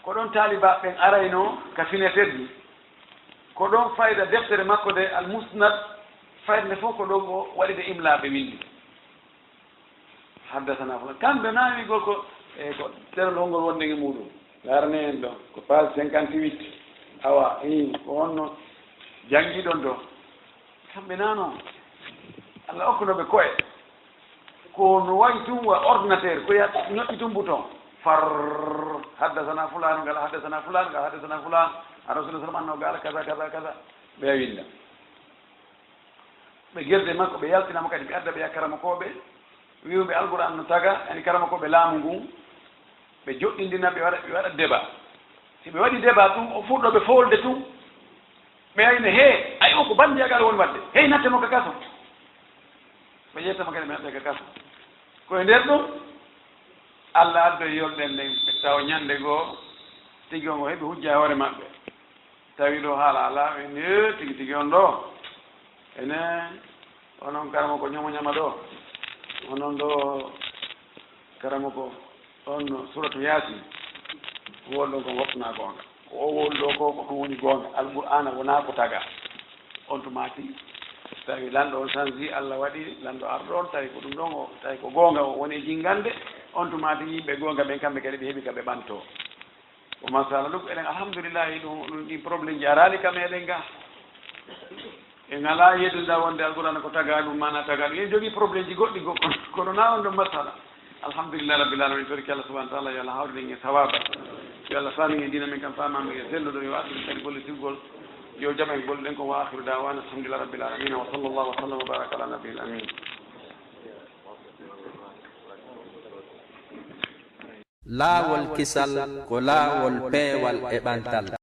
ko ɗon taalibaaɓe ɓen araynoo ka fineterdi. Ko ɗon fayda deftere makko nde Al-Musnad, fayda nde fof ko ɗon o waɗi nde imla ɓe winndi. Haddasana fulaan. Kamɓe naa wi'ugol ko, e ko ɗerol hongol wonde e muɗum. Ndarne en ɗo, ko page cinquante-huit. Awa, ii, ko honno janngiɗon ɗo? Kamɓe naa non. Alla okkuno ɓe ko'e. Ko no wayi tun wa ordinateur, ko ya ñoƴƴi tun bouton. Far, haddasana fulaan, ngal haddasana fulaan, ngal haddasana fulaan. A Rasulullah sallallahu alaihi wasallam, ngal kaza, kaza, kaza. Ɓe winda. Ɓe gerde makko, ɓe yaltina mo kadi, ɓe adda ɓe e karamokooɓe, wi'uɓe Alqur'aana no tagaa, yani karamokooɓe laamu ngun, ɓe joɗɗindina, ɓe waɗa, ɓe waɗa débat. Si ɓe waɗi débat tun, o fuɗɗo ɓe foolde tun, ɓe ayne, "Hee, ay o ko banndiyagal woni waɗde, hey, natte mo ka kaso." Ɓe ƴetta mo kadi, ɓe natta ka kaso. Ko e nder ɗum, Alla addoyi yolɗen nden, ɓe tawa ñande goo, tigi on o heɓi hujja e hoore maɓɓe. Tawi ɗo haala alaa, ɓe ni, "Ee, tigi tigi on ɗo, ene, onon karamoko ñamo ñama ɗo, onon ɗo karamoko on suratu Yaasin, wol ɗon ko woppunaa goonga. Ko o wol ɗo ko, ko ɗum woni goonga. Alqur'aana wonaa ko tagaa." On tumaati, tawi lanɗo on sanji, Alla waɗi lanɗo arɗo on, tawi ko ɗum ɗon o, tawi ko goonga o woni e jinngande, on tumaati yimɓe goonga ɓen kamɓe kadi ɓe heɓi ka ɓe ɓantoo. Ko masala ɗum, eɗen alhamdulillahi, ɗum, ɗum, ɗin problème ji araali ka meɗen ga. En alaa yeddude wonde Alqur'aana ko tagaa ɗum, maanaa tagaa ɗum. En jogii problème ji goɗɗi goo, kono, kono naa on ɗon masala. Alhamdulillahi rabbil alamin, torki Allah subhanahu wa ta'ala, yo Allah hawrinen en sawaaba. Yo Allah faamin en diina men kan, faamin en selluɗo, yo addu kadi golle siwgol. Yo jam en golle ɗen ko, wa akhiru da'wana alhamdulillahi rabbil alamin, wa sallallahu wa sallam wa baraka ala nabiyil amin. Laawol kisal ko laawol peewal e ɓantal.